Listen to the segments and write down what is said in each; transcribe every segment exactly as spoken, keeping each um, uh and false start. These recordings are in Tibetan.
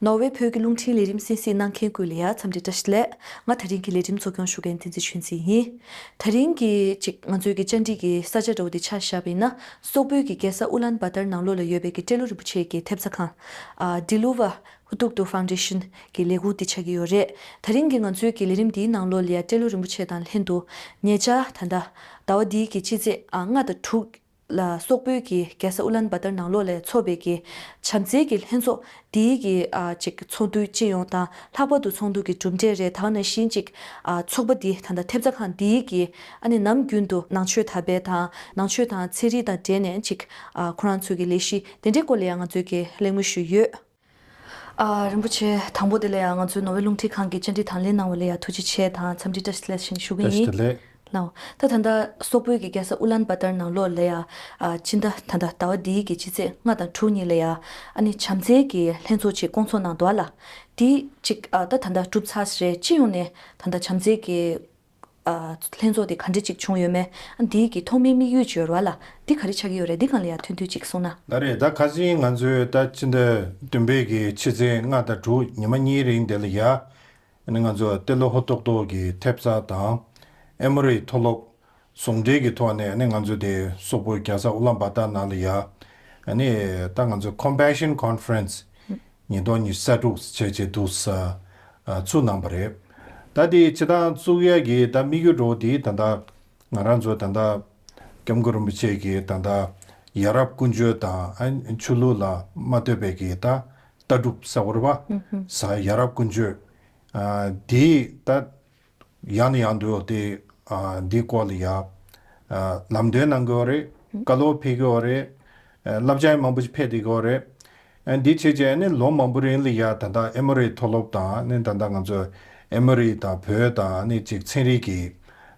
ནོར་ཝེ་བོད་ཀྱི་རླུང་འཕྲིན་ལས་རིམ་གསན་གཟིགས་གནང་མཁན་ཀུན་ལ་ཡང་འཚམས་འདྲི་བཀྲ་ཤིས་བདེ་ལེགས། ང་དེ་རིང་གི་ལས་རིམ་གཙོ་སྐྱོང་ཞུ་མཁན་བསྟན་འཛིན་ཆོས་འཛིན་ཡིན། དེ་རིང་གི་ཅིག་ང་ཚོའི་གི་བཅར་འདྲི་གི་ས་ཆ་འདྲ་བོ་དེ་ཆ་བཞག་པ་ཡིན་ན། སོག་པོའི་གི་རྒྱལ་ས་ཨུ་ལན་བ་ཏར་ནང་ལོགས་ལ་ཡོད་པའི་གི་ཏྲེ་ལོ་རིན་པོ་ཆེ་གི་ཐེབས་རྩ་ཁང་། ཨ། ཌི་ལུ་ཝ་ཧུ་ཏུག་ཏུ་ཕའུན་ཌེ་ཤན་གི་ལས་ཁུངས་དེ་ཆགས་ཀྱི་ཡོད་རེད། དེ་རིང་གི་ང་ཚོའི་གི་ལས་རིམ་འདིའི་ནང་ལོགས་ལ་ཡང་ཏྲེ་ལོ་རིན་པོ་ཆེ་དང་ལྷན་དུ་ཉེ་ཆར་ད་ལྟ་ཟླ་བ་འདིའི་གི་སྤྱི་ཚེས་ཨ་ལྔ་དང་དྲུག་ལ་སོག་པོའི་གི་རྒྱལ་ས་ཨུ་ལན་བ་ཏར་ནང་ལོགས་ལ་ཚོགས་པའི་གི་བྱམས་བརྩེའི་གི་ལྷན་ཚོགས་དེའི་གི་ཨ་ཅིག་ཚོགས་འདུའི་སྤྱི་ཡོངས་དང་ལྷག་པར་དུ་ཚོགས་འདུ་གི་གྲུབ་འབྲས་རེད། ད་ག་ནང་བཞིན་ཅིག་ཨ་ཚོགས་པ་འདི་ད་ལྟ་ཐེབས་རྩ་ཁང་འདིའི་གི་ཨ་ནི་ནམ་རྒྱུན་དུ་ནང་ཆོས་དར་སྤེལ་དང་ནང་ཆོས་དང་ཚན་རིག་དང་འབྲེལ་ནས་ཅིག་ཨ་ཁོ་རང་ཚོའི་གི་ལས་གཞི་དེ་འདྲའི་སྐོར་ལ་ཡང་ང་ཚོས་གི་གླེང་མོལ་ཞུས་ཡོད། ཨ། རིན་པོ་ཆེ། དང་པོ་དེ་ལ་ཡང་ང་ཚོའི་ནོར་ཝེ་རླུང་འཕྲིན་ཁང་གི་བཅར་འདྲི་དང་ལེན་གནང་བ་ལ་ཡང་ཐུགས་རྗེ་ཆེ་དང་འཚམས་འདྲི་བཀྲ་ཤིས་བདེ་ལེགས་ཞུ་གི་ཡིན། བཀྲ་ཤིས་བདེ་ལེགས། ལགས། ད་ད་ལྟ་སོག་པོའི་གི་རྒྱལ་ས་ཨུ་ལན་བ་ཏར་ནང་ལོགས་ལ་ཡང་ཨ་སྤྱི་ཟླ་ད་ལྟ་ཟླ་བ་འདིའི་གི་སྤྱི་ཚེས་ལྔ་དང་དྲུག་གཉིས་ལ་ཡང་ཨ་ནི་བྱམས་བརྩེའི་གི་ལྷན་ཚོགས་ཅིག་བསྐོང་ཚོགས་གནང་འདུག་ཨ་ལ། དེ་ཅིག་ཨ་ད་ད་ལྟ་གྲུབ་ཚར་ཟེར། སྤྱི་ཡོངས་ནས་ད་ལྟ་བྱམས་བརྩེའི་གི་ཨ་ལྷན་ཚོགས་དེ་ག་འདྲ་ཅིག་བྱུང་ཡོད་མེད། ཨ་འདིའི་གི་ཐོག་མའི་དམིགས་ཡུལ་ཅིག་ཡོད་རེད་བ་ལ། འདི་ག་རེ་ཆགས་ཀྱི་ཡོད་རེད། འདི་སྒང་ལ་ཡང་ཐུང་ཐུང་ཅིག་གསུངས་ན། ད་རེད། ད་ཁ་སང་ང་ཚོས་ད་སྤྱི་ཟླ་བདུན་པའི་གི་ཕྱི་ཚེས་ལྔ་དང་དྲུག་ཉི་མ་གཉིས་རིང་དེ་ལ་ཡ། ཨ་ནི་ང་ཚོ་ཏེ་ལོ་ཧོ་ཏོག་ཏོ་གི་ཐེབས་རྩ་དང་། ཨེ་མོ་རི་མཐོ་སློབ་ཟུང་འབྲེལ་གྱི་ཐོག་ནས་ཨ་ནི་ང་ཚོ་དེ་སོག་པོའི་རྒྱལ་ས་ཨུ་ལན་བ་ཏར་ནང་ལ་ཡ། ཨ་ནི་ད་ང་ཚོ་Compassion Conference ཉིས་སྟོང་ཉི་ཤུ་རྩ་དྲུག་བྱས་བྱས་འདུག་ས་ཚུགས་གནང་པ་རེད། ད་དེ་སྤྱི་བཏང་བཙུགས་ཡ་གི་ད་དམིགས་ཡུལ་འདྲ་བོ་དེ་ད་ལྟ་ང་རང་ཚོ་ད་ལྟ་སྐྱབས་མགོན་རིན་པོ་ཆེ་གི་ད་ལྟ་ཡ་རབས་ཀུན་སྤྱོད་དང་ཨ་ཆོས་ལུགས་ལ་མ་ལྟོས་པའི་གི་ད་ལྟ་གྲུབ་ཟེར་བ་རེད་བ། ས་ཡ་རབས་ཀུན་སྤྱོད་ཨ་དེ་ད་ཡང་ནས་ཡང་དུ་དེ་ཨ་འདི་སྐོར་ལ་ཡ་ཨ་ལམ་སྟོན་གནང་གི་ཡོད་རེད། བཀའ་སློབ་ཕེབས་ཀྱི་ཡོད་རེད། ཨ་བསླབ་བྱ་མང་པོ་ཞིག་ཕེབས་བསྡད་ཀྱི་ཡོད་རེད། ཨ་འདི་བྱས་རྗེས་ཨ་ནི་ལོ་མང་པོ་རིང་ལ་ཡ་ད་ལྟ་ཨེ་མོ་རི་མཐོ་སློབ་དང་ཨ་ནི་ད་ལྟ་ང་ཚོ་ཨེ་མོ་རི་དང་བོད་དང་ཨ་ནི་ཅིག་ཚན་རིག་གི་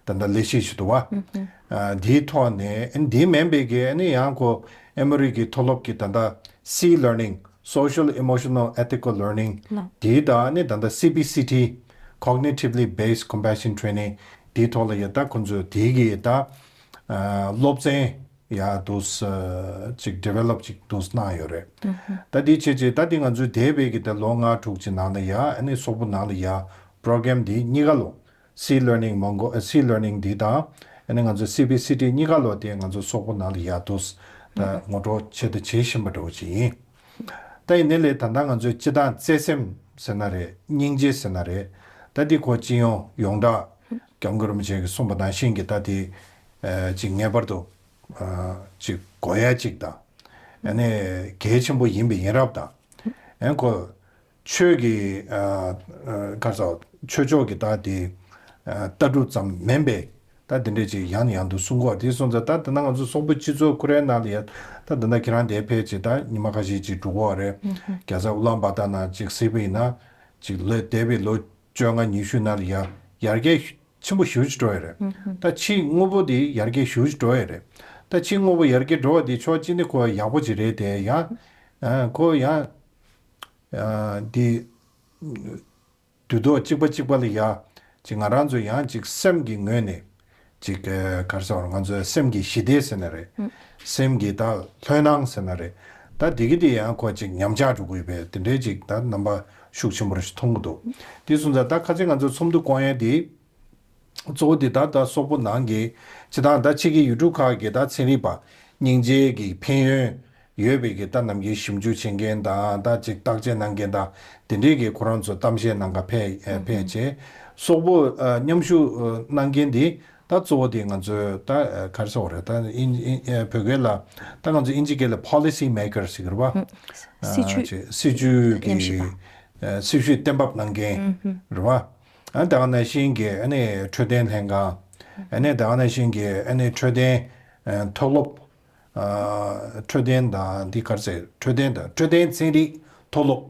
ད་ལྟ་ལས་གཞི་ཞིག་འདུག་བ། ཨ་འདིའི་ཐོག་ནས་ཨ་འདི་མིན་པའི་གི་ཨ་ནི་ཡང་ཁོ་ཨེ་མོ་རི་གི་མཐོ་སློབ་ཀྱི་ད་ལྟ་སི་ལར་ནིང་Social Emotional Ethical Learning ལགས། དེའི་དང་ནི་ད་ལྟ་སི་བི་སི་ཊི། Cognitively Based Compassion Training དེའི་ཐོག་ལ་ཡ་ད་ཁོང་ཚོས་དེའི་གི་ད་ཨ་སློབ་ཚན་ཡ་འདུག་ཅིག་ཌི་ཝེ་ལོབ་ཅིག་འདུག་གནང་ཡོད་རེད། ད་དེ་བྱས་རྗེས་ད་དེ་ང་ཚོའི་འདས་པའི་གི་ད་ལོ་ལྔ་དྲུག་ཅིག་ནང་ལ་ཡ་ཨ་ནི་སོག་པོ་ནང་ལ་ཡ་པོ་རོ་གྷ་རམ་འདི་གཉིས་ཀ་ལོ། སི་ལར་ནིང་མོང་གོ་སི་ལར་ནིང་འདི་དང་ཨ་ནི་ང་ཚོ་སི་བི་སི་ཊི་གཉིས་ཀ་ལོ་དེ་ང་ཚོ་སོག་པོ་ནང་ལ་ཡ་འདུག་ད་ངོ་སྤྲོད་ཆེད་དུ་བྱེད་བཞིན་པ་འདྲ་བོ་ཅིག་ཡིན། ད་ཡིན་ནའི་ལས་ད་ལྟ་ང་ཚོའི་སྤྱི་བཏང་བརྩེ་སེམས་ཟེར་ན་རེད། སྙིང་རྗེ་ཟེར་ན་རེད། ད་འདི་ཁོ་སྤྱི་ཡོངས་ཡོངས་གྲགས་སྐྱབས་མགོན་རིན་པོ་ཆེ་གིས་གསུངས་པ་ནང་བཞིན་གྱི་ད་དེ་ཅིག་ངེས་པར་དུ་ཅིག་དགོས་ཡ་ཅིག་དང་། ཨ་ནི་གལ་ཆེན་པོ་ཡིན་པ་ཡིན་རབས་དང་། ཨ་ནི་ཁོ། ཆོས་ཀྱི་ཨ་ཨ་ག་རེ་ཟེར། ཆོས་ཕྱོགས་ཀྱི་ད་དེ་ཨ་ལྟ་གྲུབ་ཙམ་མིན་པའི་ད་དེ་འདྲས་ཅིག་ཡང་ནས་ཡང་དུ་གསུང་གི་ཡོད་རེད། དེ་སོང་ཙང་ད་ད་ལྟ་ང་ཚོ་སོག་པོ་སྤྱི་ཚོགས་ཁོ་རའི་ནང་ལ་ཡ་ད་ད་ལྟ་ཁྱེད་རང་དེར་ཕེབས་བྱས་ད་ཉི་མ་ཁ་ཤས་ཅིག་འགྲོ་གི་ཡོད་རེད། རྒྱལ་ས་ཨུ་ལན་བ་ཏར་ནང་ཅིག་གཟིགས་པ་ཡིན་ན་ཅིག་ལོ་འདས་པའི་ལོ་བཅོ་ལྔ་ཉི་ཤུ་ནང་ལ་ཡ་ཡར་རྒྱས་ཆེན་པོ་ཞེ་པོ་ཅིག་འགྲོ་ཡོད་རེད། ད་ཕྱིའི་དངོས་པོ་དེ་ཡར་རྒྱས་ཞེ་པོ་ཅིག་འགྲོ་ཡོད་རེད། ད་ཕྱིའི་དངོས་པོ་ཡར་རྒྱས་འགྲོ་བ་དེ་ཕྱོགས་གཅིག་ནས་ཁོ་ཡག་པོ་ཅིག་རེད་དེ་ཡང་ཨ་ཁོ་ཡང་ཨ་འདི་དུས་ཐོག་གཅིག་པ་གཅིག་པ་ལ་ཡ་ཅིག་ང་རང་ཚོ་ཡང་ཅིག་སེམས་ཀྱི་ངོས་ནས་ཅིག་ཨ་ག་རེ་ཟེར་བ་ང་ཚོའི་སེམས་ཀྱི་ཞི་བདེ་ཟེར་ན་རེད། སེམས་ཀྱི་ད་ལྷོད་སྣང་ཟེར་ན་རེད། ད་འདི་གི་དེ་ཡང་ཁོ་ཅིག་ཉམས་ཆག་འགྲོ་གི་ཡོད་པའི་དེ་འདྲའི་ཅིག་ད་རྣམ་པ་ཤུགས་ཆེན་པོ་རེ་ཞིག་མཐོང་གི་འདུག་དེ་སོང་ཙང་ད་ཁ་སང་ང་ཚོ་ཚོགས་འདུ་བསྐོང་ཡས་དེ། གཙོ་བོ་དེ་ད་ལྟ་སོག་པོ་ནང་གི་སྤྱི་བཏང་ད་ཕྱི་རྒྱལ་ཡུལ་གྲུ་ཁག་གི་ད་ཚན་རིག་པ་སྙིང་རྗེ་གི་ཕན་ཡོན་ཡོད་པའི་གི་ད་ནམ་རྒྱུན་ཞིབ་འཇུག་བྱེད་མཁན་དང་ད་ཅིག་བརྟག་དཔྱད་གནང་མཁན་དང་དེ་འདྲའི་གི་ཁོ་རང་ཚོ་གཏམ་བཤད་གནང་ག་ཕེབས་ཕེབས་བྱས་སོག་པོ་མཉམ་ཞུགས་གནང་མཁན་དེ་ད་གཙོ་བོ་དེ་ང་ཚོའི་ད་ག་རེ་ཟེར་བ་རེད། ད་ཨིན་ཨིན་བོད་སྐད་ལ་ད་ང་ཚོ་ཨིན་ཇི་སྐད་ལ་policy makers ཟེར་གི་རེད་པ། སྲིད་ཇུས་སྲིད་ཇུས་ཀྱི་སྲིད་ཇུས་གཏན་འབེབས་གནང་མཁན་རེད་པ། ཨ་ད་ག་ནང་བཞིན་གྱི་ཨ་ནི་འཕྲོད་བསྟེན་ལྷན་ཁང་། ཨ་ནི་ད་ག་ནང་བཞིན་གྱི་ཨ་ནི་འཕྲོད་བསྟེན་ཨ་མཐོ་སློབ། ཨ་འཕྲོད་བསྟེན་དང་འདི་ག་རེ་ཟེར། འཕྲོད་བསྟེན་དང་འཕྲོད་བསྟེན་ཚན་རིག་མཐོ་སློབ།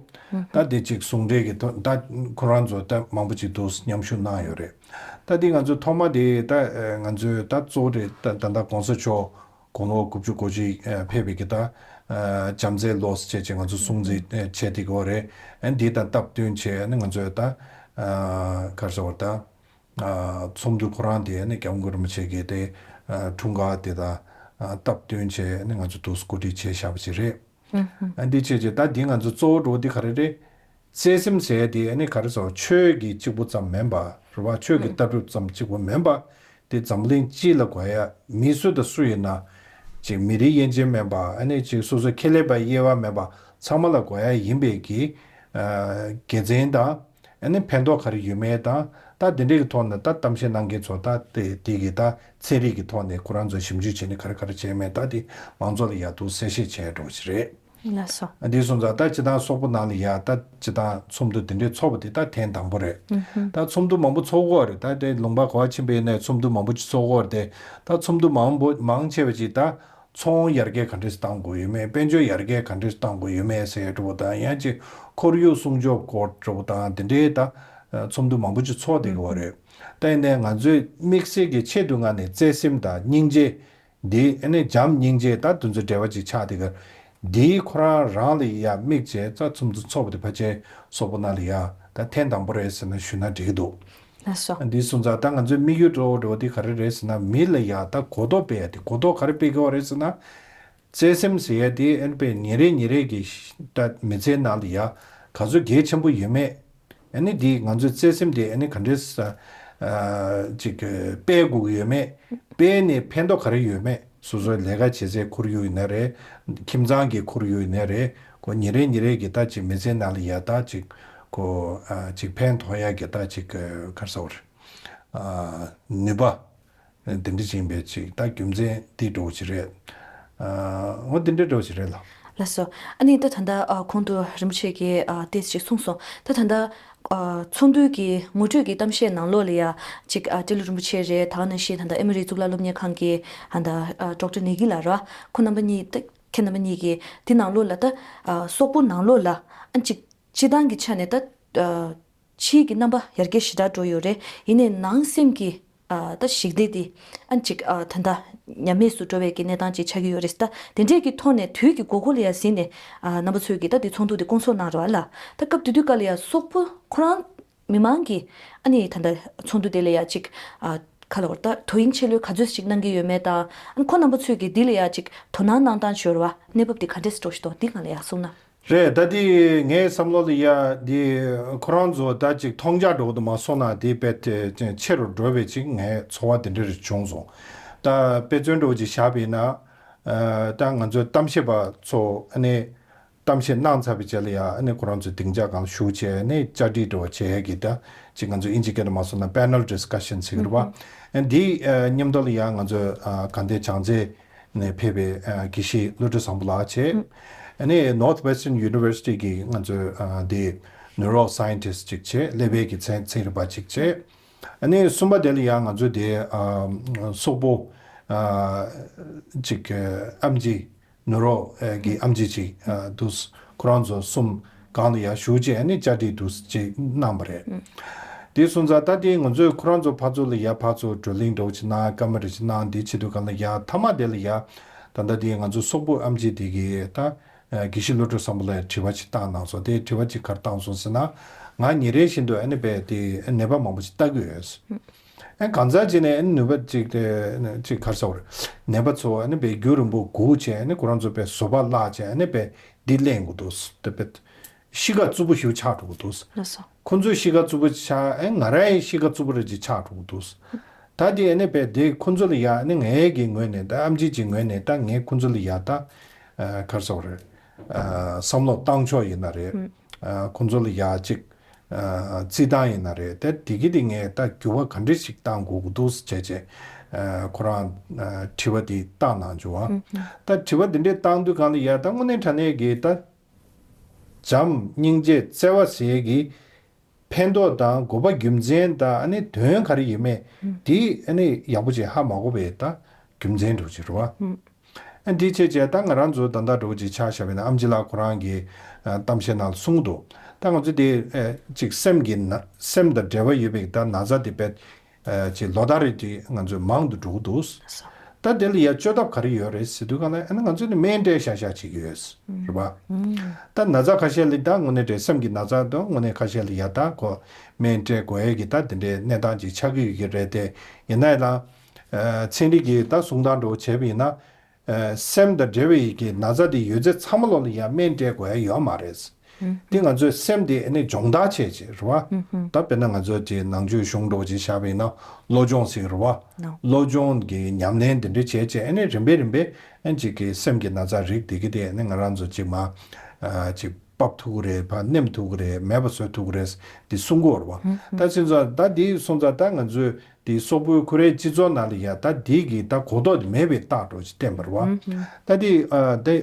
ད་འདི་གཅིག་ཟུང་འབྲེལ་གྱི་ཐོག་ད་ཁོ་རང་ཚོ་ད་མང་པོ་ཅིག་འདུག་མཉམ་ཞུགས་གནང་ཡོད་རེད། ད་འདི་ང་ཚོ་ཐོག་མ་དེ་ད་ང་ཚོའི་ད་གཙོ་བོ་རེད། ད་ད་ལྟ་གོང་ས་མཆོག་དགུང་ལོ་དགུ་བཅུ་གོ་གཅིག་ཕེབས་པའི་གི་ད་བྱམས་བརྩེའི་ལོ་ཟེར་བྱས་ང་ཚོ་སྲུང་བརྩི་བྱས་བསྡད་ཀྱི་ཡོད་རེད། ཨ་འདི་དང་སྟབས་བསྟུན་བྱས་ཨ་ནི་ང་ཚོས་ད་ག་རེ་ཟེར་བ་ད་ཚོགས་འདུ་ཁོ་རང་དེ་ཨ་ནི་སྐྱབས་མགོན་རིན་པོ་ཆེ་གི་དེ་འཁྲུངས་སྐར་དེ་དང་སྟབས་བསྟུན་བྱས་ཨ་ནི་ང་ཚོ་དུ་སྐུ་སྒྲིག་བྱས་བཞག་པ་ཅིག་རེད། ཨ་འདི་བྱས་བྱས་ད་འདི་ང་ཚོ་གཙོ་བོ་འགྲོ་འདི་ག་རེ་རེད། བརྩེ་སེམས་ཟེར་ཡ་དེ་ཨ་ནི་ག་རེ་ཟེར། ཆོས་ཀྱི་གཅིག་པུ་ཙམ་མིན་པ་རེད་བ། ཆོས་ཀྱི་ལྟ་གྲུབ་ཙམ་གཅིག་པུ་མིན་པ། དེ་འཛམ་གླིང་སྤྱི་ལ་དགོས་ཡ། མི་སུ་དང་སུ་ཡིན་ན་ཅིག་མི་རིགས་དབྱེ་འབྱེད་མེད་པ། ཨ་ནི་ཅིག་སོ་སོ་ཁེ་ལས་པ་དབྱེ་བ་མེད་པ་ཚང་མ་ལ་དགོས་ཡ་ཡིན་པའི་གི་ཨ་དགེ་མཚན་དང་། ཨ་ནི་ཕན་ཐོགས་ག་རེ་ཡོད་མེད་དང་། ད་དེ་འདྲའི་གི་ཐོག་ནས་ད་གཏམ་བཤད་གནང་མཁན་ཚོ་ད་དེ་དེ་གི་ད་ཚན་རིག་གི་ཐོག་ནས་ཁོ་རང་ཚོ་ཞིབ་འཇུག་བྱས་ནས་ག་རེ་ག་རེ་བྱས་མེད་ད་དེ་མང་ཚོགས་ལ་ཡག་ཐུག་གསལ་བཤད་བྱས་འགྲོ་གི་རེད། ལགས་སོ། འདི་སོང་ཙང་ད་སྤྱི་བཏང་སོག་པོ་ནང་ལ་ཡ་ད་སྤྱི་བཏང་ཚོགས་འདུ་འདི་འདྲའི་ཚོགས་པ་དེ་ད་ཐེངས་དང་པོ་རེད། ད་ཚོགས་འདུ་མང་པོ་ཚོགས་ཀྱི་ཡོད་རེད། ད་དེ་ལུང་པ་ག་པར་ཕྱིན་པ་ཡིན་ནའི་ཚོགས་འདུ་མང་པོ་ཅིག་ཚོགས་ཀྱི་ཡོད་རེད་དེ། ད་ཚོགས་འདུ་མང་པོ་མང་ཆེ་བ་ཅིག་ད་ཚོང་ཡར་རྒྱས་ག་འདྲས་བཏང་དགོས་ཡོད་མེད། དཔལ་འབྱོར་ཡར་རྒྱས་ག་འདྲས་བཏང་དགོས་ཡོད་མེད་ཟེར་འདྲ་པོ་དང་། ཡང་ཅིག་ཁོར་ཡུག་སྲུང་སྐྱོབ་སྐོར་འདྲ་པོ་དང་། དེ་འདྲའི་ད་ཚོགས་འདུ་མང་པོ་ཅིག་ཚོགས་བསྡད་ཀྱི་ཡོད་རེད། ད་ཡིན་ནའི་ང་ཚོའི་དམིགས་བསལ་གྱི་ཆེད་དུ་མངགས་ནས་བརྩེ་སེམས་དང་སྙིང་རྗེ། འདི་ཨ་ནི་བྱམས་སྙིང་རྗེ་ད་དེ་ཚོ་འབྲེལ་བ་ཅིག་ཆགས་དེ་ག་འདིའི་ཁོ་རང་རང་ལ་ཡ་དམིགས་བྱས་ཙང་ཚོགས་འདུ་ཚོགས་པ་དེ་ཕལ་ཆེར་སོག་པོ་ནང་ལ་ཡ་ད་ཐེངས་དང་པོ་རེད་ཟེར་ན་ཞུས་ན་འགྲིག་གི་འདུག། ལགས་སོ། འདི་སོང་ཙང་ད་ང་ཚོའི་དམིགས་ཡུལ་འདྲ་པོ་འདྲ་པོ་དེ་ག་རེ་རེད་ཟེར་ན། མི་ལ་ཡ་ད་གོ་རྟོགས་སྤེལ་ཡ་དེ། གོ་རྟོགས་ག་རེ་སྤེལ་དགོས་པ་རེད་ཟེར་ན། བརྩེ་སེམས་ཟེར་ཡ་དེ་ཨ་ནི་དཔེ་ཉིན་རེ་ཉིན་རེ་གི་ད་མི་ཚེའི་ནང་ལ་ཡ་ག་ཚོད་གལ་ཆེན་པོ་ཡོད་མེད། ཨ་ནི་འདི་ང་ཚོའི་བརྩེ་སེམས་དེ་ཨ་ནི་ག་འདྲས་ཅིག་སྤེལ་དགོས་ཀྱི་ཡོད་མེད། སྤེལ་ནས་ཕན་ཐོགས་ག་རེ་ཡོད་མེད། སོ་སོའི་ལས་ཀ་བྱེད་སའི་ཁོར་ཡུག་ཡིན་ན་རེད། ཁྱིམ་ཚང་གི་ཁོར་ཡུག་ཡིན་ན་རེད། ཁོ་ཉིན་རེ་ཉིན་རེ་གི་ད་ཅིག་མི་ཚེའི་ནང་ལ་ཡ་ད་ཅིག་ཁོ་ཨ་ཅིག་ཕན་ཐོགས་ཡ་གི་ད་ཅིག་ག་རེ་ཟེར་དགོས་རེད། ཨ་ནུས་པ། དེ་འདྲ་ཅིག་ཡིན་པའི་ཅིག་ད་རྒྱུ་མཚན་འདི་འདྲ་པོ་ཅིག་རེད། ཨ་འོ་དེ་འདྲ་འདྲ་པོ་ཅིག་རེད་ལགས། ལགས་སོ། ཨ་ནི་ད་ད་ལྟ་ཨ་གོང་དུ་རིན་པོ་ཆེ་གིས་ཨ་ཏོག་ཙམ་ཅིག་གསུངས་སོང་། ད་ད་ལྟ་ཨ་ཚོགས་འདུའི་གི་ངོ་སྤྲོད་ཀྱི་གཏམ་བཤད་ནང་ལོགས་ལ་ཡ་ཅིག་ཨ་ཏི་ལོ་རིན་པོ་ཆེ་རེད། ད་ག་ནང་བཞིན་ད་ལྟ་ཨེ་མོ་རི་གཙུག་ལག་སློབ་གཉེར་ཁང་གི་ཨ་ད་ཨ་ཌོག་ཊར་ནེ་གི་ལགས་རེད་བ། ཁོང་རྣམ་པ་གཉིས་ད་ཁྱེད་རྣམ་པ་གཉིས་ཀྱིས་དེ་ནང་ལོགས་ལ་ད་ཨ་སོག་པོ་ནང་ལོགས་ལ་ཨ་ཅིག་སྤྱི་བཏང་གི་ཆ་ནས་ད་ཨ་ཕྱིའི་གི་རྣམ་པ་ཡར་རྒྱས་ཞེ་དྲག་འགྲོ་ཡོད་རེད། ཡིན་ནའི་ནང་སེམས་ཀྱི་ཨ་ད་ཞི་བདེ་དེ་ཨ་ཅིག་ཨ་ད་ད་ཉམས་དམས་སུ་འགྲོ་བའི་གི་གནས་སྟངས་ཅིག་ཆགས་ཀྱི་ཡོད་རེད། ད་དེ་འདྲས་ཀྱི་ཐོག་ནས་དུས་ཀྱི་དགོས་མཁོ་ལ་ཡ་གཟིགས་ནས་ཨ་རྣམ་པ་ཚོས་ཀྱི་ད་དེ་ཚོགས་འདུ་དེ་སྐོང་ཚོགས་གནང་རེད་བ་ལགས། ད་སྐབས་དེ་དུས་སྐབས་ལ་ཡ་སོག་པོ་ཁོ་རང་མི་མང་གི་ཨ་ནི་ད་ད་ཚོགས་འདུ་དེ་ལ་ཡ་ཅིག་ཨ་ག་ལ་བར་ད་དོ་དབྱིངས་ཆེ་ལོས་ག་ཚོད་ཅིག་གནང་གི་ཡོད་མེད་དང་། ཨ་ནི་ཁོ་རྣམ་པ་ཚོས་ཀྱི་འདི་ལ་ཡ་ཅིག་དོ་སྣང་གནང་སྟངས་ཤོར་བ་གནས་བབ་དེ་ག་འདྲས་འགྲོ་བཞིན་འདུག། འདི་སྒང་ལ་ཡ་གསུངས་ན། རེད། ད་དེ་ངའི་བསམ་བློ་ལ་ཡ་དེ་ཁོ་རང་ཚོ་ད་ཅིག་མཐོང་རྒྱ་འགྲོ་གི་འདུག་མ་སོང་ན་དེ་དཔེ་དེ་ཆེ་རུ་འགྲོ་བའི་ཅིག་ངའི་ཚོར་བ་དེ་འདྲ་རེ་བྱུང་སོང་། ད་དཔེ་མཚོན་འདྲ་བོ་ཅིག་བཞག་པ་ཡིན་ན། ཨ་ད་ང་ཚོའི་གཏམ་བཤད་པ་ཚོ་ཨ་ནི་གཏམ་བཤད་གནང་ཚར་བའི་རྗེས་ལ་ཡ་ཨ་ནི་ཁོ་རང་ཚོའི་སྡིངས་ཆ་སྒང་ལ་བཞུགས་བྱས་ཨ་ནི་བཅར་འདྲི་འདྲ་བོ་བྱེད་ཡ་གི་ད་ཅིག་ང་ཚོ་དབྱིན་ཇི་སྐད་ནང་མ་སོང་ན་པེ་ནལ་ཌི་སི་ཀ་ཤན་ཟེར་གི་རེད་བ། ཨ་འདི་ཨ་མཉམ་དུ་ལ་ཡ་ང་ཚོའི་ཨ་དགའ་ལྡན་བྱང་རྩེ་ནས་ཕེབས་པའི་ཨ་དགེ་བཤེས་བློ་གྲོས་བཟང་པོ་ལགས་བྱས། ཨ་ནི་Northwestern University གི་ང་ཚོའི་ཨ་འདི་neuroscientist ཅིག་བྱས། ཀླད་པའི་གི་ཚན་ཚན་རིག་པ་ཅིག་བྱས། ཨ་ནི་གསུམ་པ་དེ་ལ་ཡང་ང་ཚོའི་དེ་ཨ་སོག་པོ་ཨ་ཅིག་ཨམ་ཆི་ནུ་རོ་གི་ཨམ་ཆི་ཅིག་ཨ་འདུག། ཁོ་རང་ཚོ་གསུམ་སྒང་ལ་ཡར་བཞུགས་བྱས་ཨ་ནི་བཅར་འདྲི་འདུག་ཅིག་གནང་བ་རེད། དེ་སོང་ཙང་ད་དེ་ང་ཚོས་ཁོ་རང་ཚོ་ཕར་ཚུར་ལ་ཡར་ཕར་ཚུར་བགྲོ་གླེང་འདྲ་བོ་ཅིག་གནང་། བཀའ་མོལ་རེ་ཅིག་གནང་། དེ་བྱེད་དུས་སྒང་ལ་ཡར་མཐའ་མ་དེ་ལ་ཡར་ད་ལྟ་དེ་ང་ཚོ་སོག་པོ་ཨམ་ཆི་དེ་གི་ད་དགེ་བཤེས་བློ་གྲོས་བཟང་པོ་ལགས་དྲི་བ་ཅིག་བཏང་གནང་སོང་། དེ་དྲི་བ་ཅིག་ག་རེ་བཏང་སོང་ཟེར་ན། ང་ཉིན་རེ་བཞིན་དུ་ཨ་ནི་དཔེ་དེ་ནད་པ་མང་པོ་ཅིག་ལྟ་གི་ཡོད། ཨ་གང་ཟག་ཅིག་ནས་ཨ་ནི་ནུས་པ་ཅིག་དེ་ཅིག་ག་རེ་ཟེར་དགོས་རེད། ནད་པ་ཚོ་ཨ་ནི་དཔེ་རྒྱུན་རིང་པོ་སྒུག་བྱས་ཨ་ནི་ཁོ་རང་ཚོ་དཔེ་བཟོད་པ་བརླག་བྱས་ཨ་ནི་དཔེ་འདི་གླེང་གི་འདུག། དེ་དཔེ་གཤིས་ཀ་རྩུབ་པོ་ཞིག་ཆགས་འགྲོ་གི་འདུག། ལགས་སོ། ཁོ་ཚོའི་གཤིས་ཀ་རྩུབ་པོ་ཆགས། ཨེ་ང་རང་ཡང་གཤིས་ཀ་རྩུབ་པོ་རེ་ཅིག་ཆགས་འགྲོ་གི་འདུག། ད་དེ་ཨ་ནི་དཔེ་དེ་ཁོ་ཚོ་ལ་ཡ་ཨ་ནི་ངའི་གི་ངོས་ནས་ད་ཨམ་ཆི་ཅིག་ངོས་ནས་ད་ངས་ཁོ་ཚོ་ལ་ཡ་ད་ཨ་ག་རེ་ཟེར་དགོས་རེད། ཨ་བསམ་བློ་བཏང་ཕྱོགས་ཡིན་ན་རེད། ཨ་ཁོ་ཚོ་ལ་ཡ་ཅིག་ཨ་རྩིས་སྟངས་ཡིན་ན་རེད། དེ་དེ་གི་དེ་ངས་ད་འགྱུར་བ་ག་འདྲ་ཞིག་བཏང་དགོས་ཀྱི་འདུག་ཟེར་བྱས་བྱས་ཨ་ཁོ་རང་ཨ་དྲི་བ་དེ་བཏང་གནང་བྱུང་བ། ད་དྲི་བ་དེ་འདྲས་བཏང་དུས་སྒང་ལ་ཡ་ད་དངོས་གནས་དྲང་གནས་ཀྱི་ད་བྱམས་སྙིང་རྗེ་བརྩེ་བ་ཟེར་གི་ཕན་ཐོགས་དང་དགོས་པ་རྒྱུ་མཚན་དང་ཨ་ནི་དོན་ག་རེ་ཡོད་མེད་དེ་ཨ་ནི་ཡག་པོ་ཅིག་ཧ་མ་གོ་བའི་ད་རྒྱུ་མཚན་འདྲ་བོ་ཅིག་རེད་བ། ཨ་འདི་བྱས་བྱས་ད་ང་རང་ཚོ་ད་ལྟ་འདྲ་བོ་ཅིག་ཆ་བཞག་པ་ཡིན་ན་ཨམ་ཆི་ལགས་ཁོ་རང་གི་ཨ་གཏམ་བཤད་ནང་ལ་གསུངས་འདུག། ད་ང་ཚོ་དེ་ཨ་ཅིག་སེམས་ཀྱི་ན་སེམས་དང་འབྲེལ་བ་ཡོད་པའི་ད་ན་ཚ་དེ་དཔེ་ཨ་ཅིག་ལོ་ལྟར་རེ་དེ་ང་ཚོས་མང་དུ་འགྲོ་གི་འདུག། ད་དེ་ལ་ཡ་བཅོས་ཐབས་ག་རེ་ཡོད་རེད་ཟེར་དུས་སྒང་ལ་ཨ་ནི་ང་ཚོས་ནི་སྨན་སྤྲད་བཞག་བཞག་བྱེད་ཀྱི་ཡོད་རེད་བ། ད་ན་ཚ་ཁ་ཤས་ལ་ད་དངོས་གནས་རེད། སེམས་ཀྱི་ན་ཚ་དང་དངོས་གནས་ཁ་ཤས་ལ་ཡ་ད་ཁོ་སྨན་སྤྲད་དགོས་ཡས་ཀྱི་ད་དེ་འདྲའི་གནས་སྟངས་ཅིག་ཆགས་ཀྱི་ཡོད་ཀྱི་རེད་དེ། ཡིན་ན་ཡང་ད་ཚན་རིག་གི་ད་གསུང་སྟངས་འདྲ་བོ་བྱས་པ་ཡིན་ན། ཨ་སེམས་དང་འབྲེལ་བའི་གི་ན་ཚ་དེ་ཡོད་ཚད་ཚང་མ་ལོག་ལ་ཡ་སྨན་སྤྲད་དགོས་ཡ་ཡོད་མ་རེད། དེ་ང་ཚོའི་སེམས་དེ་ཨ་ནི་སྦྱོང་བརྡར་བྱས་བྱས་རེད་བ། ད་དཔེར་ན་ང་ཚོ་ཅིག་ནང་ཆོས་གཞུང་འདྲ་བོ་ཅིག་བཞག་པ་ཡིན་ན་བློ་སྦྱོང་ཟེར་གྱི་རེད་བ། བློ་སྦྱོང་གི་ཉམས་ལེན་དེ་འདྲ་བྱས་བྱས་ཨ་ནི་རིམ་པས་རིམ་པས་ཨ་ནི་ཅིག་གི་སེམས་ཀྱི་ན་ཚ་རིགས་དེ་གི་དེ་ཨ་ནི་ང་རང་ཚོ་ཅིག་མ་ཅིག་ཕབ་ཐུབ་ཀྱི་རེད། ཕར་ནེམ་ཐུབ་ཀྱི་རེད། མེད་པ་བཟོ་ཐུབ་ཀྱི་རེད་འདི་གསུང་གི་ཡོད་རེད་བ། ད་ཚིག་ཚོ་ད་འདི་སོང་ཙང་ད་ང་ཚོས་འདི་སོག་པོའི་ཁོ་རའི་སྤྱི་ཚོགས་ནང་ལ་ཡ་ད་འདི་གི་ད་གོ་རྟོགས་དེ་མེད་པའི་རྟགས་འདྲ་བོ་ཅིག་བསྟན་པ་རེད་བ། ད་འདི་ཨ་འདི་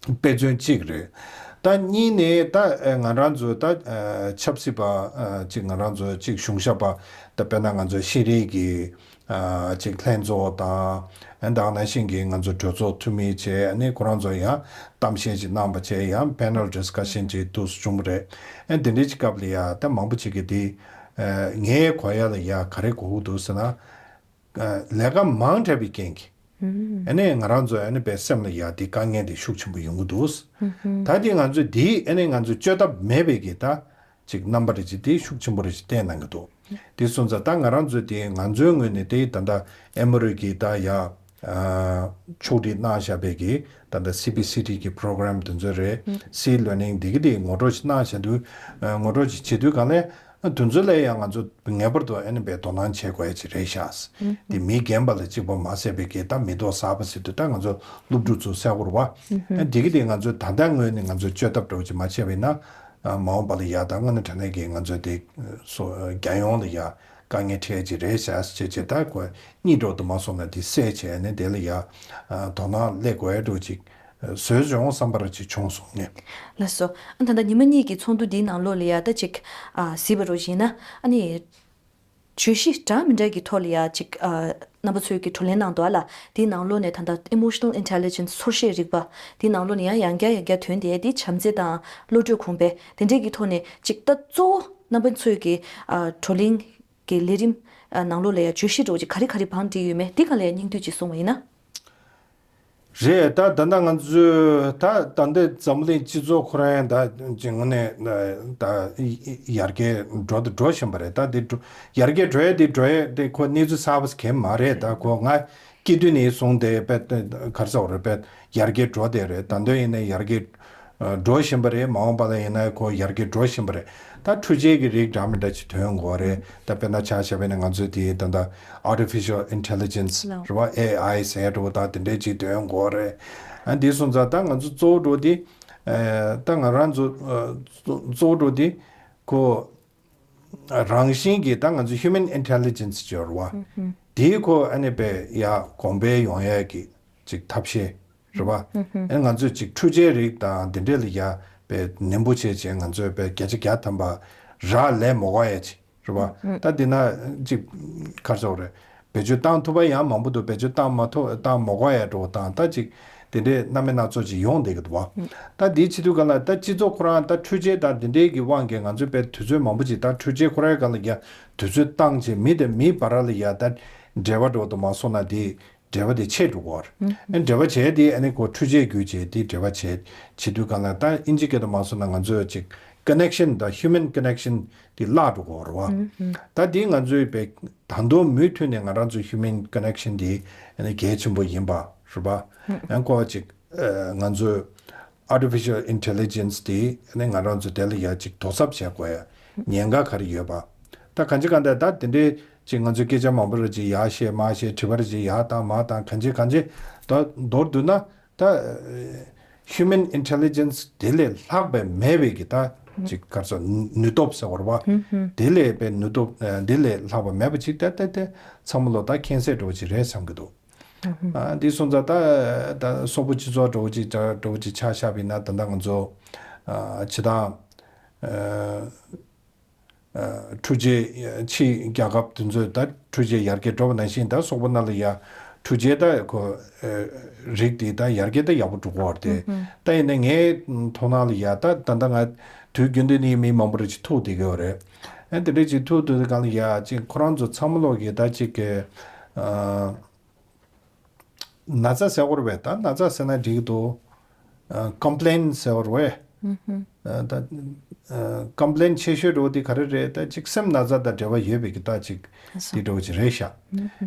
དཔེ་མཚོན་གཅིག་རེད། ད་གཉིས་ནས་ད་ང་རང་ཚོ་ད་ཆབ་སྲིད་པ་ཅིག་ང་རང་ཚོ་ཅིག་གཞུང་ཞབས་པ་ད་དཔེར་ན་ང་ཚོ་ཤེས་རིག་གི་ཅིག་ལྷན་ཚོགས་དང་ཨ་ད་ག་ནང་བཞིན་གྱི་ང་ཚོ་གྲོས་ཚོགས་འཐུས་མི་བྱས་ཨ་ནི་ཁོ་རང་ཚོ་ཡང་གཏམ་བཤད་ཅིག་གནང་པ་བྱས་ཡང་panel discussion་ཅིག་འདུག་སེ་བྱུང་བ་རེད། ཨ་འདི་འདྲའི་ཅིག་སྐབས་ལ་ཡང་ད་མང་པོ་ཅིག་གིས་འདི་ངའི་གོ་ཡ་ལ་ཡང་ག་རེ་གོ་གི་འདུག་ཟེར་ན། ལས་ཀ་མང་དྲགས་པའི་རྐྱེན་གྱིས། ཨ་ནི་ང་རང་ཚོ་ཨ་ནི་པའི་སེམས་ལ་ཡ་འདི་དཀའ་ངལ་འདི་ཤུགས་ཆེན་པོ་ཡོང་གི་འདུག་ད་འདི་ང་ཚོས་འདི་ཨ་ནི་ང་ཚོས་བཅོས་ཐབས་མེད་པའི་གི་ད་ཅིག་རྣམ་པ་རེ་ཅིག་འདི་ཤུགས་ཆེན་པོ་རེ་ཅིག་བསྟན་གནང་གི་འདུག་དེ་སོང་ཙང་ད་ང་རང་ཚོས་དེ་ང་ཚོའི་ངོས་ནས་དེ་ད་ལྟ་ཨེ་མོ་རི་གི་ད་ཡ་ཕྱོགས་སྒྲིག་གནང་བཞག་པའི་གི་ད་ལྟ་སི་བི་སི་ཊི་གི་པོ་རོ་གྷ་རམ་དེ་ཚོ་རེད། སི་ལར་ནིང་འདི་གི་དེ་ངོ་སྤྲོད་ཅིག་གནང་བཞག་དུས་ངོ་སྤྲོད་ཅིག་བྱེད་དུས་གང་ལས། དེ་ཚོ་ལ་ཡང་ང་ཚོ་ངེས་པར་དུ་ཨ་ནི་པའི་དོ་སྣང་བྱེད་དགོས་ཡ་ཅིག་རེད་ཤག་དེ་མི་རྒན་པ་ལ་གཅིག་པོ་མ་ཟད་པའི་གི་ད་མི་ཐོག་གསར་པ་ཟེར་དུས་ད་ང་ཚོ་སློབ་ཕྲུག་ཚོ་ཟེར་དགོས་རེད་བ། ཨ་འདི་གི་དེ་ང་ཚོ་ད་ལྟ་ངོས་ནས་ང་ཚོ་བཅོས་ཐབས་འདྲ་བོ་ཅིག་མ་བྱས་པ་ཡིན་ན། མ་འོངས་པ་ལ་ཡ་ད་དངོས་གནས་དྲང་གནས་ཀྱི་ང་ཚོ་དེ་སོ་རྒྱལ་ཡོངས་ལ་ཡ་དཀའ་ངལ་འཕྲད་ཀྱི་རེད་ཤག་ཅེས་བྱས་ད་གོ་གཉིད་འགྲོ་དུ་མ་སོང་ན་དེ་སེལ་བྱས་ནས་དེ་ལ་ཡ་དོ་སྣང་སླེབས་དགོས་ཡ་འདྲ་བོ་ཅིག་བཟོས་བྱུང་བསམ་པ་ར་ཅིག་བྱུང་སོང་ངས། ལགས་སོ། ཨ་ད་ལྟ་ཉི་མ་གཉིས་ཀྱི་ཚོགས་འདུ་འདིའི་ནང་ལོགས་ལ་ཡ་ད་ཅིག་ཨ་གཟིགས་པ་རུ་ཡིན་ན་ཨ་ནི་བརྗོད་གཞི་འདྲ་མི་འདྲ་གི་ཐོག་ལ་ཡ་ཅིག་ཨ་རྣམ་པ་ཚོས་ཀྱི་བགྲོ་གླེང་གནང་འདུག་ཨ་ལ། དེའི་ནང་ལོགས་ནས་ད་ལྟ་emotional intelligence ཚོར་ཤེས་རིག་པ་དེའི་ནང་ལོགས་ནས་ཡང་ཡང་བསྐྱར་ཡང་བསྐྱར་ཐོན་ཏེ་དེ་བྱམས་བརྩེ་དང་བློ་གྲོས་གོང་འཕེལ་དེ་འདྲས་ཀྱི་ཐོག་ནས་ཅིག་ད་གཙོ་བོ་རྣམ་པ་ཚོས་ཀྱི་ཨ་བགྲོ་གླེང་གི་ལས་རིམ་ཨ་ནང་ལོགས་ལ་ཡ་བརྗོད་གཞི་འདྲ་བོ་ཅིག་ག་རེ་ག་རེ་བང་བསྒྲིགས་ཡོད་མེད་འདི་ག་ལ་ཡ་སྙིང་བསྡུས་ཅིག་གསུངས་པ་ཡིན་ན། རེད། ད་ད་ལྟ་ང་ཚོས་ད་ད་ལྟ་འཛམ་གླིང་སྤྱི་ཚོགས་ཁོ་རང་ད་ཅིག་དངོས་གནས་ད་ཡར་རྒྱས་འགྲོ་དང་འགྲོ་བཞིན་པ་རེད། ད་འདི་འགྲོ་ཡར་རྒྱས་འགྲོ་ཡ་འདི་འགྲོ་ཡ་འདི་ཁོ་གནས་ཚུལ་གསར་པ་ཞིག་གང་ཡང་མ་རེད། ད་ཁོ་ང་སྐྱེས་དུས་ནས་བཟུང་སྟེ་དཔེ་ག་རེ་ཟེར་དགོས་རེད། དཔེ་ཡར་རྒྱས་འགྲོ་བསྡད་རེད། ད་དུང་ཡིན་ནའི་ཡར་རྒྱས་འགྲོ་བཞིན་པ་རེད། མ་འོངས་པ་ལ་ཡིན་ན་ཁོ་ཡར་རྒྱས་འགྲོ་བཞིན་པ་རེད། ད་འཕྲུལ་ཆས་ཀྱི་རིགས་འདྲ་མི་འདྲ་ཅིག་ཐོན་དགོས་རེད། ད་དཔེར་ན་ཆ་བཞག་པ་ཡིན་ན་ང་ཚོའི་དེའི་ད་ལྟ་artificial intelligence ལགས། རེད་བ། ཨེ་ཨའི་ཟེར་ཡ་འདྲ་བོ་ད་དེ་འདྲས་ཅིག་ཐོན་དགོས་རེད། ཨ་འདི་སོང་ཙང་ད་ང་ཚོ་གཙོ་བོ་འདྲ་བོ་དེ་ཨ་ད་ང་རང་ཚོ་ཨ་གཙོ་གཙོ་བོ་འདྲ་བོ་དེ་ཁོ་རང་བཞིན་གྱིས་ད་ང་ཚོ་human intelligence ཅིག་ཡོད་རེད་བ། དེའི་ཁོ་ཨ་ནི་པའི་ཡ་གོང་འཕེལ་ཡོང་ཡ་གི་ཅིག་ཐབས་ཤེས་རེད་བ། ཨ་ང་ཚོས་ཅིག་འཕྲུལ་ཆས་རིགས་དང་དེ་འདྲས་ལ་ཡ་པའི་ནན་པོ་བྱས་བྱས་ང་ཚོས་པའི་བརྒྱ་ཆ་བརྒྱ་ཐམ་པ་རག་ལས་མ་དགོས་ཡ་ཅིག་རེད་བ། ད་འདི་ན་ཅིག་ག་རེ་ཟེར་དགོས་རེད། བེད་སྤྱོད་བཏང་ཐུབ་པ་ཡང་མང་པོ་འདུག་བེད་སྤྱོད་བཏང་མ་ཐུབ་བཏང་མ་དགོས་ཡ་འདྲ་བོ་དང་ད་ཅིག་དེ་འདྲས་སྣ་མིན་སྣ་ཚོགས་ཅིག་ཡོང་བསྡད་ཀྱི་འདུག་བ། ད་འདིའི་ཕྱི་དུས་ག་ལ་ད་སྤྱི་ཚོགས་ཁོ་རང་ད་འཕྲུལ་ཆས་དང་དེ་འདྲས་ཀྱི་དབང་གིས་ང་ཚོས་པའི་དུས་ཚོད་མང་པོ་ཅིག་ད་འཕྲུལ་ཆས་ཁོ་རའི་སྒང་ལ་ཡ་དུས་ཚོད་བཏང་བྱས་མི་དང་མི་བར་ལ་ཡ་ད་འབྲེལ་བ་འདྲ་བོ་དུ་མ་སོང་ན་དེ། འབྲེལ་བ་དེ་ཆད་འགྲོ་གི་ཡོད་རེད། ཨ་འབྲེལ་བ་བྱས་དེ་ཨ་ནི་ཁོ་འཕྲུལ་ཆས་བརྒྱུད་བྱས་དེ་འབྲེལ་བ་བྱས་བྱེད་དུས་གང་ལ་ད་ཨིན་ཇི་སྐད་དུ་མ་སོང་ན་ང་ཚོས་ཅིག་connection དང་human connection དེ་བརླག་འགྲོ་གི་ཡོད་རེད་བ། ད་དེ་ང་ཚོའི་བས་ད་དུང་མུ་མཐུད་ནས་ང་རང་ཚོའི་human connection དེ་ཨ་ནི་གལ་ཆེན་པོ་ཡིན་པ་རེད་བ། ཨ་ཁོ་ཅིག་ང་ཚོའི་artificial intelligence དེ་ནི་ང་རང་ཚོ་དེ་ལ་ཡ་གཅིག་དོ་འཚབ་བྱེད་དགོས་ཡ་ཉེན་ཁ་ག་རེ་ཡོད་པ། ད་གང་ཅི་གང་ལྟར་ད་དེ་འདྲའི་ཅིག་ང་ཚོའི་སྐད་ཆ་མང་པོ་རེ་ཅིག་ཡར་བཤད་མར་བཤད་དྲི་བ་རེ་ཅིག་ཡར་བཏང་མར་བཏང་གང་ཅི་གང་ཅི་ད་མདོར་བསྡུས་ན་ད་human intelligence དེ་ལས་ལྷག་པའི་མེད་པའི་གི་ད་ཅིག་ག་རེ་ཟེར་ནུས་སྟོབས་ཟེར་བ་རེད་བ། དེ་ལས་པའི་ནུས་སྟོབས་དེ་ལས་ལྷག་པ་མེད་པ་ཅིག་ད་ད་ད་ཚང་མ་ལོ་ད་ཁྱད་མཚར་འདྲ་བོ་ཅིག་རེད་བསམ་གི་འདུག་ཨ་འདི་སོང་ཙང་ད་ད་སོག་པོ་སྤྱི་ཚོགས་འདྲ་བོ་ཅིག་འདྲ་བོ་ཅིག་ཆ་བཞག་པ་ཡིན་ན་ད་ལྟ་ང་ཚོ་ཨ་སྤྱིར་བཏང་ཨ་ཨ་འཕྲུལ་ཆས་ཕྱིའི་རྒྱལ་ཁབ་དེ་ཚོས་ད་འཕྲུལ་ཆས་ཡར་རྒྱས་འགྲོ་བ་ནང་བཞིན་ད་སོག་པོ་ནང་ལ་ཡ་འཕྲུལ་ཆས་ད་ཁོ་ཨ་རིགས་དེ་ད་ཡར་རྒྱས་ད་ཡག་པོ་འགྲོ་གི་ཡོད་རེད་དེ། ད་ཡིན་ན་ངའི་མཐོང་སྣང་ལ་ཡ་ད་ད་ལྟ་ང་དུས་རྒྱུན་དུ་ནི་མི་མང་པོ་རེ་ཅིག་ཐུག་བསྡད་ཀྱི་ཡོད་རེད། ཨ་དེ་འདྲ་ཅིག་ཐུག་བསྡད་དུས་སྒང་ལ་ཡ་ཅིག་ཁོ་རང་ཚོ་ཚང་མ་ལོག་གི་ད་ཅིག་གི་ཨ། ན་ཚ་ཟེར་བ་རེད་པས། ད་ན་ཚ་ཟེར་ན་འགྲིག་གི་འདུག་ཨ་ཀམ་པི་ལེན་ཟེར་བ་རེད་པས། ཨ་ད་ཨ་ཀམ་པི་ལེན་ཆེ་ཤོས་འདྲ་བོ་དེ་ག་རེ་རེད། ད་ཅིག་སེམས་ན་ཚ་དང་འབྲེལ་བ་ཡོད་པའི་གི་ད་ཅིག་དེ་འདྲ་བོ་ཅིག་རེད་ཤག་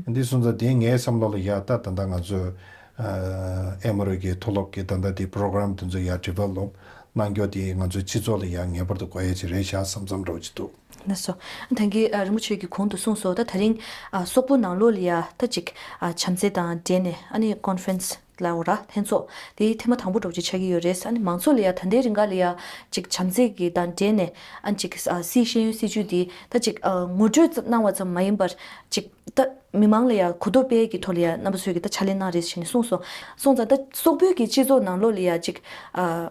འདི་སོང་ཙང་དེ་ངའི་བསམ་བློ་ལ་ཡ་ད་ད་ལྟ་ང་ཚོའི་ཨ་ཨེ་མོ་རི་གི་མཐོ་སློབ་ཀྱི་ད་ལྟ་དེ་པོ་རོ་གྷ་རམ་དེ་ཚོ་ཡ་ཌི་ཝེ་ལོབ་ གནང་རྒྱུ་དེ་ང་ཚོའི་སྤྱི་ཚོགས་ལ་ཡང་ངེས་པར་དུ་དགོས་ཡ་ཅིག་རེད་ཤག་བསམ་བསམ་འདྲ་བོ་ཅིག་འདུག་ལགས་སོ། ད་གིན་ཨ་རིན་པོ་ཆེ་གིས་གོང་དུ་གསུངས་སོང་། ད་དེ་རིང་ཨ་སོག་པོ་ནང་ལོགས་ལ་ཡ་ད་ཅིག་ཨ་བྱམས་བརྩེ་དང་འབྲེལ་ནས་ཨ་ནི་ཀོན་ཕ་རེན་སི་ལབ་དགོས་རེད། ལྷན་ཚོགས་དེ་ཐེངས་མ་དང་པོ་འདྲ་བོ་ཅིག་ཆགས་ཀྱི་ཡོད་རེད། ཨ་ནི་མང་ཚོགས་ལ་ཡ་ད་ལྟའི་རིང་ག་ལ་ཡ་ཅིག་བྱམས་བརྩེ་གི་དང་འབྲེལ་ནས་ཨ་ནི་ཅིག་ཨ་སི་ཤེས་ཡོན་སྲིད་བྱུས་དེ་ད་ཅིག་ཨ་ངོ་སྤྲོད་ཙམ་གནང་བ་ཙམ་མ་ཡིན་པར་ཅིག་ད་མི་མང་ལ་ཡ་གོ་རྟོགས་སྤེལ་གྱི་ཐོག་ལ་ཡ་རྣམ་པ་ཚོས་ཀྱི་ད་ཕྱག་ལས་གནང་རེད་ཟེར་ནས་གསུངས་སོང་། སོང་ཙང་ད་སོག་པོའི་གི་སྤྱི་ཚོགས་ནང་ལོགས་ལ་ཡ་ཅིག་ཨ་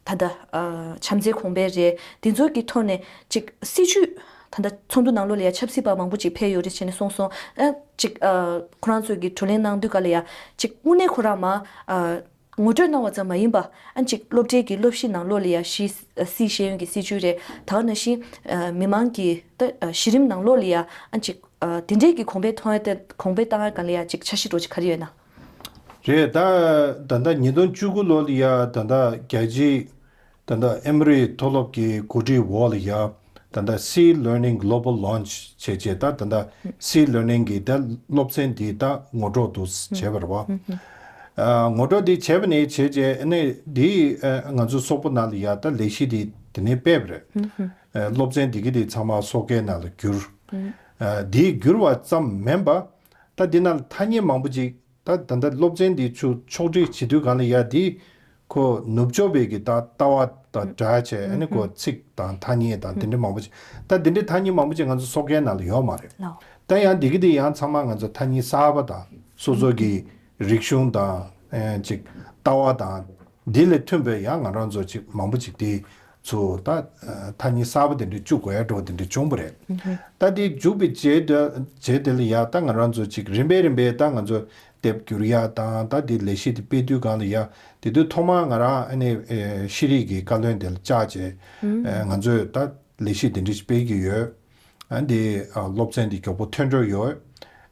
ད་ལྟ་ཨ་བྱམས་བརྩེ་གོང་འཕེལ་རེད། དེ་ཚོའི་གི་ཐོག་ནས་ཅིག་སྲིད་བྱུས་ད་ལྟ་ཚོགས་འདུ་ནང་ལོགས་ལ་ཡ་ཆབ་སྲིད་པ་མང་པོ་ཅིག་ཕེབས་ཡོད་རེད་ཟེར་ནས་གསུངས་སོང་། ཨ་ཅིག་ཨ་ཁོ་རང་ཚོས་གི་བགྲོ་གླེང་གནང་དུས་ག་ལ་ཡ་ཅིག་དངོས་གནས་ཁོ་རང་མ་ཨ་ངོ་སྤྲོད་གནང་བ་ཙམ་མ་ཡིན་པ། ཨ་ཅིག་སློབ་གྲྭའི་གི་སློབ་གཞི་ནང་ལོགས་ལ་ཡ་གཞི་སྲིད་ཤེས་ཡོན་གྱི་སྲིད་བྱུས་རེད། ད་ག་ནང་བཞིན་ཨ་མི་མང་གི་ད་ཨ་གཞི་རིམ་ནང་ལོགས་ལ་ཡ་ཨ་ཅིག་ཨ་དེ་འདྲའི་གི་གོང་འཕེལ་གཏོང་ཡ་དེ་གོང་འཕེལ་བཏང་ཡ་ག་ལ་ཡ་ཅིག་འཆར་གཞི་འདྲ་བོ་ཅིག་ག་རེ་ཡོད་ན། རེད། ད་ད་ལྟ་ཉིས་སྟོང་བཅུ་དགུ་ལོ་ལ་ཡ་ད་ལྟ་རྒྱལ་སྤྱིའི་ད་ལྟ་ཨེ་མོ་རི་མཐོ་སློབ་ཀྱི་གོ་སྒྲིག་འོག་ལ་ཡ་ད་ལྟ་སི་ལར་ནིང་གྷི་ལོ་བལ་ལོན་ཆི་བྱས་བྱས། ད་ད་ལྟ་སི་ལར་ནིང་གི་ད་སློབ་ཚན་འདི་ད་ངོ་སྤྲོད་འདུག་བྱས་པ་རེད་བ། ཨ་ངོ་སྤྲོད་འདི་བྱས་པ་ནས་བྱས་བྱས་ཨ་ནི་འདི་ཨ་ང་ཚོ་སོག་པོ་ནང་ལ་ཡ་ད་ལས་གཞི་འདི་དེ་ནས་སྤེལ་བ་རེད། ཨ་སློབ་ཚན་འདི་གི་འདི་ཚང་མ་སོག་སྐད་ནང་ལ་བསྒྱུར། ཨ་འདི་བསྒྱུར་བ་ཙམ་མིན་པ། ད་འདི་ནང་ལ་ཐ་སྙད་མང་པོ་ཅིག་ད་ད་ལྟ་སློབ་ཚན་འདི་ཚུར་ཕྱོགས་སྒྲིག་བྱེད་དུས་གང་ལ་ཡ་འདི་ཁོ་ནུབ་ཕྱོགས་པའི་གི་ད་ལྟ་བ་དང་སྦྲགས་བྱས། ཨ་ནི་ཁོ་ཚིག་དང་ཐ་སྙད་དང་དེ་འདྲ་མང་པོ་ཅིག་ད་དེ་འདྲའི་ཐ་སྙད་མང་པོ་ཅིག་ང་ཚོ་སོག་སྐད་ནང་ལ་ཡོད་མ་རེད། ལའོ། ད་ཡང་འདི་གི་འདི་ཡང་ཚང་མ་ང་ཚོ་ཐ་སྙད་གསར་པ་དང་སོ་སོ་གི་རིག་གཞུང་དང་ཨ་ཅིག་ལྟ་བ་དང་འདི་ལ་མཐུན་པའི་ཡང་ང་རང་ཚོ་ཅིག་མང་པོ་ཅིག་དེ་ཚོ་ད་ཨ་ཐ་སྙད་གསར་པ་དེ་འདྲ་བཅུག་དགོས་ཡ་འགྲོ་དེ་འདྲ་བྱུང་བ་རེད། ད་དེ་བཅུག་པའི་རྗེས་དེ་རྗེས་དེ་ལ་ཡ་ད་ང་རང་ཚོ་ཅིག་རིམ་པས་རིམ་པས་ད་ང་ཚོ་དེབ་བསྒྱུར་ཡ་དང་ད་དེ་ལས་གཞི་དེ་སྤེལ་དུས་གང་ལ་ཡ་དེ་དུས་ཐོག་མར་ང་རང་ཨ་ནི་ཨེ་ཤེས་རིག་གི་བཀའ་བློན་དེ་ལ་བཅར་བྱས། ཨེ་ང་ཚོས་ད་ལས་གཞི་དེ་འདྲ་ཞིག་སྤེལ་གྱི་ཡོད། ཨ་འདི་ཨ་སློབ་ཚན་འདི་མགྱོགས་པོ་ཐོན་འགྲོ་ཡོད།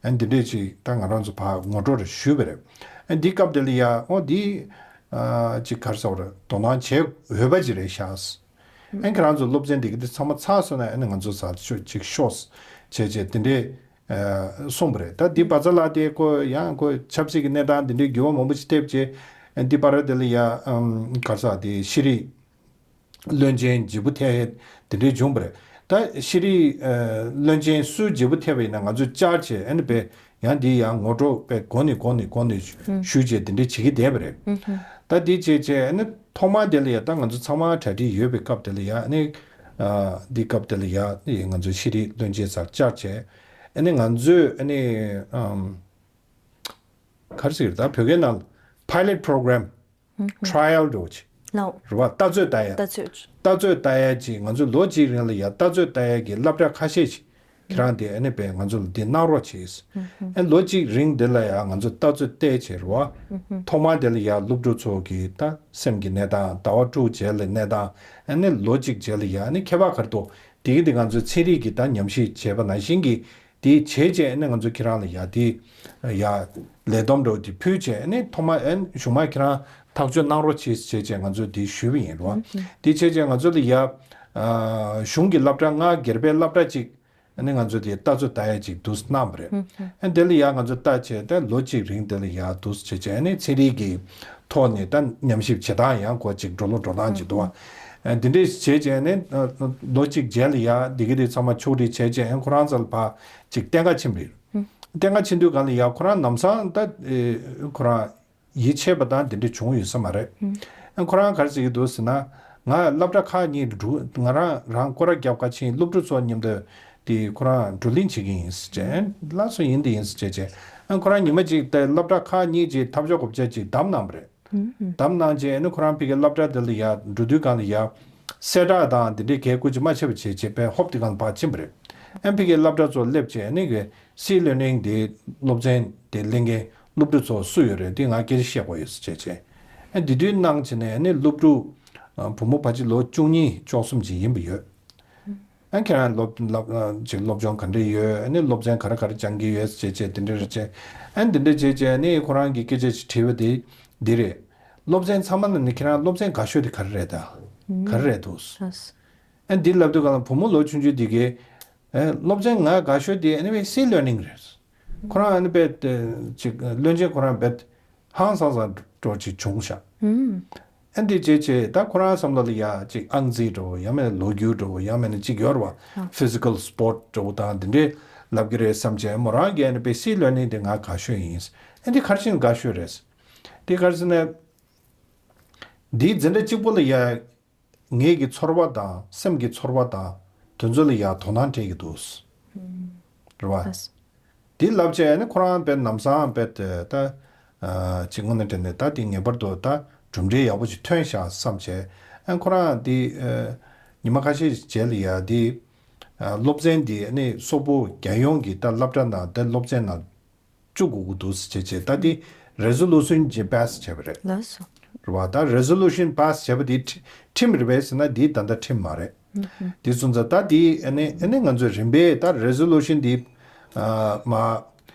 ཨ་འདི་འདྲས་ཅིག་ད་ང་རང་ཚོ་ཕར་ངོ་སྤྲོད་རེ་ཞུས་པ་རེད། ཨ་འདི་སྐབས་དེ་ལ་ཡ་ཨོ་འདི་ཨ་ཅིག་ག་རེ་ཟེར་དགོས་རེད། དོ་སྣང་བྱེད་འོས་པ་ཅིག་རེད་ཤག་ཨ་ཁྱེད་རང་ཚོ་སློབ་ཚན་འདི་གི་འདི་ཚང་མ་ཚར་སོང་ན་ཨ་ནི་ང་ཚོ་ཚར་ཤོག་ཅིག་ཤོག་བྱས་བྱས་དེ་འདྲས་ཨ་གསུངས་པ་རེད། ད་འདི་བ་ཚ་ལགས་དེ་ཁོ་ཡང་ཁོ་ཆབ་སྲིད་ཀྱི་གནས་སྟངས་འདི་འདྲའི་འགྱུར་བ་མང་པོ་ཞིག་ཐེབས་བྱས། ཨ་འདི་བར་དེ་ལ་ཡ་ཨམ་ག་རེ་ཟེར་དེ་ཤེས་རིག་བློན་ཆེན་བརྗེ་པོ་ཐེབས་དེ་འདྲའི་བྱུང་བ་རེད། ད་ཤེས་རིག་ཨ་བློན་ཆེན་སུ་བརྗེ་པོ་ཐེབས་པ་ཡིན་ན་ང་ཚོས་བཅར་བྱས་ཨ་ནི་པས་ཡང་འདི་ཡང་ངོ་སྤྲོད་པས་གོང་ནས་གོང་ནས་གོང་ནས་ཞུ་བྱས་དེ་འདྲའི་བྱེད་ཀྱི་བསྡད་པ་རེད། ད་འདི་བྱས་བྱས་ཨ་ནི་ཐོག་མར་དེ་ལ་ཡ་ད་ང་ཚོ་ཚང་མ་གྲ་སྒྲིག་ཡོད་པའི་སྐབས་དེ་ལ་ཡ་ཨ་ནི་ཨ་འདི་སྐབས་དེ་ལ་ཡ་ཨ་ནི་ང་ཚོ་ཤེས་རིག་བློན་ཆེན་སར་བཅར་བྱས་ཨ་ནི་ང་ཚོས་ཨ་ནི་ཨམ་ག་རེ་ཟེར་ད་བོད་སྐད་ནང་pilot program trial འགྲོ་ཆེ། ལའོ། རེད་བ། ལྟ་ཚོད་ལྟ་ཡ། ལྟ་ཚོད། ལྟ་ཚོད་ལྟ་ཡ་ཅིག་ང་ཚོ་ལོ་གཅིག་རིང་ལ་ཡ་ལྟ་ཚོད་ལྟ་ཡ་གི་སློབ་གྲྭ་ཁ་ཤས་ཤིག་ཁྱེད་རང་དེ་ཨ་ནི་པས་ང་ཚོ་ལ་འདི་གནང་རོགས་བྱེད། ཨ་ལོ་གཅིག་རིང་འདི་ལ་ཡ་ང་ཚོ་ལྟ་ཚོད་བལྟས་བྱས་རེད་བ། ཐོག་མར་དེ་ལ་ཡ་སློབ་ཕྲུག་ཚོ་གི་ད་སེམས་ཀྱི་གནས་སྟངས་ཟླ་བ་དྲུག་རྗེས་ལ་གནས་སྟངས་ཨ་ནི་ལོ་གཅིག་རྗེས་ལ་ཡ་ཨ་ནི་ཁྱད་པར་ག་རེ་འདུག་དེ་གི་དེ་ང་ཚོ་ཚན་རིག་གི་ད་ཉམས་ཞིབ་བྱས་པ་ནང་བཞིན་གྱི། དེ་བྱས་རྗེས་ནི་ང་ཚོ་ཁྱེད་རང་ལ་ཡ་དེ་ཡ་ལས་བསྡོམས་འདྲ་བོ་དེ་ཕུལ་རྗེས་ནི་ཐོག་མ་ཨན་གཞུག་མ་ཁྱེད་རང་ཐག་གཅོད་གནང་རོགས་བྱེད་བྱས་རྗེས་ང་ཚོ་དེ་ཞུས་པ་ཡིན་རོ། དེ་བྱས་རྗེས་ང་ཚོ་ལ་ཡ་གཞུང་གི་སློབ་གྲྭ་ལྔ་སྒེར་པའི་སློབ་གྲྭ་གཅིག་ནི་ང་ཚོ་དེ་ལྟ་ཚོད་ལྟ་ཡ་གཅིག་འདུག་གནང་བ་རེད། ཨན་དེ་ལ་ཡ་ང་ཚོ་ལྟ་བྱས་ཏེ་ལོ་གཅིག་རིང་དེ་ལ་ཡ་འདུག་བྱས་རྗེས་ནི་ཚན་རིག་གི་ཐོག་ནས་ད་ཉམས་ཞིབ་བྱེད་སྟངས་ཡང་གོ་གཅིག་འགྲོ་ལུགས་འགྲོ་སྟངས་གཅིག་འདུག་བ། ཨ་འདི་འདྲས་བྱས་རྗེས་ནས་ཨ་ལོ་གཅིག་རྗེས་ལ་ཡ་འདི་གི་དེ་ཚང་མ་ཕྱོགས་སྒྲིག་བྱས་རྗེས་ཨ་ཁོ་རང་ཚོ་ལ་ཕར་ཅིག་གཏན་འཁེལ་ཕྱིན་པ་རེད། གཏན་འཁེལ་ཕྱིན་དུས་གང་ལ་ཡ་ཁོ་རང་ལམ་སང་ད་ཨེ་ཁོ་རང་ཡིད་ཆེས་པ་དང་འདི་འདྲས་བྱུང་ཡོད་ས་མ་རེད། ཨ་ཁོ་རང་ག་རེ་ཟེར་གྱི་འདུག་ཟེར་ན། ང་སློབ་གྲྭ་ཁག་གཉིས་འགྲོ་ང་རང་རང་སྐོར་ར་རྒྱབ་ཁ་ཕྱིན་སློབ་ཕྲུག་ཚོ་མཉམ་དུ་དེ་ཁོ་རང་བགྲོ་གླེང་བྱེད་ཀྱི་ཡིན་ཟེར་བྱས། ལགས་སོ་ཡིན་དེ་ཡིན་ཟེར་བྱས་བྱས། ཨ་ཁོ་རང་ཉི་མ་གཅིག་དེ་སློབ་གྲྭ་ཁག་གཉིས་ཀྱི་ཐབས་ཇུས་གོ་བརྗེ་ཅིག་བདམས་གནང་བ་རེད། བདམས་གནང་རྗེས་ཨ་ནི་ཁོ་རང་ཕ་གིའི་སློབ་གྲྭ་འདི་ལ་ཡ་འགྲོ་དུས་སྒང་ལ་ཡ་གསལ་བསྒྲགས་དང་འདི་འདྲའི་གལ་སྐུ་ཅི་མ་བྱས་པ་བྱས་བྱས་པའི་ཧོབ་དེ་སྒང་ལ་ཕར་ཕྱིན་པ་རེད། ཨ་ཕ་གིའི་སློབ་གྲྭ་ཚོ་སླེབས་རྗེས་ཨ་ནི་གི་སི་ལར་ནིང་དེ་སློབ་ཚན་དེ་ལེན་མཁན་སློབ་ཕྲུག་ཚོ་སུ་ཡོད་རེད་དེ་ང་སྐད་ཆ་བཤད་དགོས་ཡོད་ཟེར་བྱས་བྱས། ཨ་འདི་དུས་གནང་བྱས་ནས་ཨ་ནི་སློབ་ཕྲུག་བུ་མོ་ཕལ་ཆེར་ལོ་བཅུ་གཉིས་བཅུ་གསུམ་ཅིག་ཡིན་པ་ཡོད། ཨ་ཁྱེད་རང་སློབ་སློབ་ཅིག་སློབ་སྦྱོང་ག་འདྲ་ཡོད། ཨ་ནི་སློབ་ཚན་ག་རེ་ག་རེ་སྦྱང་གི་ཡོད་ཟེར་བྱས་བྱས་དེ་འདྲ་རེ་བྱས། ཨ་འདི་འདྲ་བྱས་བྱས་ཨ་ནི་ཁོ་རང་གི་སྐད་ཆ་ཞིག་དྲིས་པ་དེ་འདི་རེད། སློབ་ཚན་ཚང་མ་ལ་ནི་ཁྱེད་རང་སློབ་ཚན་དགའ་ཤོས་དེ་ག་རེ་རེད་ད། ག་རེ་རེད་འདུག་ཨ་འདི་ལབ་དུས་གང་ལ་བུ་མོ་ལོ་ཆུང་ཆུང་འདི་གས་ཨ་སློབ་ཚན་ང་དགའ་ཤོས་དེ་ཨ་ནི་བས་སི་ལར་ནིང་རེད། ཁོ་རང་ཨ་ནི་བས་ཅིག་བློན་ཆེན་ཁོ་རང་བས་ཧང་སང་སང་འགྲོ་ཅིག་བྱུང་ཤག་ཨ་འདི་བྱས་བྱས་ད་ཁོ་རང་བསམ་བློ་ལ་ཡ་ཅིག་ཨང་རྩིས་འདྲ་བོ་ཡང་མིན་ན་ལོ་རྒྱུས་འདྲ་བོ་ཡང་མིན་ན་ཅིག་ཡོད་རེད་བ། ཕི་ཟི་ཀལ་སི་པོར་ཊི་འདྲ་བོ་དང་འདི་འདྲའི་ལབ་ཀྱི་རེད་བསམ་བྱས་མོ་རང་གིས་ཨ་ནི་པེ་སི་ལར་ནིང་དེ་ང་དགའ་ཤོས་ཡིན། ཨ་འདི་ག་རེ་བྱས་ནས་དགའ་ཤོས་རེད། འདི་ག་རེ་ཟེར་ན། འདིའི་འཛིན་གྲྭ་གཅིག་པོ་ལ་ཡ། ངེད་ཀྱི་ཚོར་བ་དང་སེམས་ཀྱི་ཚོར་བ་དང་དེ་ཚོ་ལ་ཡང་དོ་སྣང་སྤྲད་ཀྱི་འདུག་རེད་བ། ལགས། འདི་ལབ་བྱས་ནི་ཁོ་རང་དཔེ་ལམ་སང་དཔེ་དེ་ད་ཅིག་དངོས་གནས་དྲན་ནས་ད་འདི་ངེས་པར་དུ་ད་གྲུབ་འབྲས་ཡག་པོ་ཅིག་ཐོན་ཤག་བསམ་བྱས་ཨ་ཁོ་རང་འདི་ཉི་མ་ཁ་ཤས་རྗེས་ལ་ཡང་འདི་སློབ་ཚན་འདི་ནི་སོག་པོ་རྒྱལ་ཡོངས་ཀྱི་ད་སློབ་གྲྭ་ནང་ད་སློབ་ཚན་ནང་བཅུག་དགོས་ཀྱི་འདུག་ཟེར་བྱས་བྱས་ད་འདི་རེ་སོ་ལུ་ཤན་ཅིག་པེ་སི་བྱས་པ་རེད། ལགས་སོ། རེད་བ། ད་རེ་སོ་ལུ་ཤན་པེ་སི་བྱས་པ་འདི་ཁྲི་ཁྲིམས་རེད་པས་ཟེར་ན་འདི་ད་ལྟ་ཁྲིམས་མ་རེད། འདི་སོང་ཙང་ད་འདི་ཨ་ནི་ཨ་ནི་ང་ཚོས་རིམ་པས་ད་རེ་སོ་ལུ་ཤན་འདི་ཨ་མ་ཨ་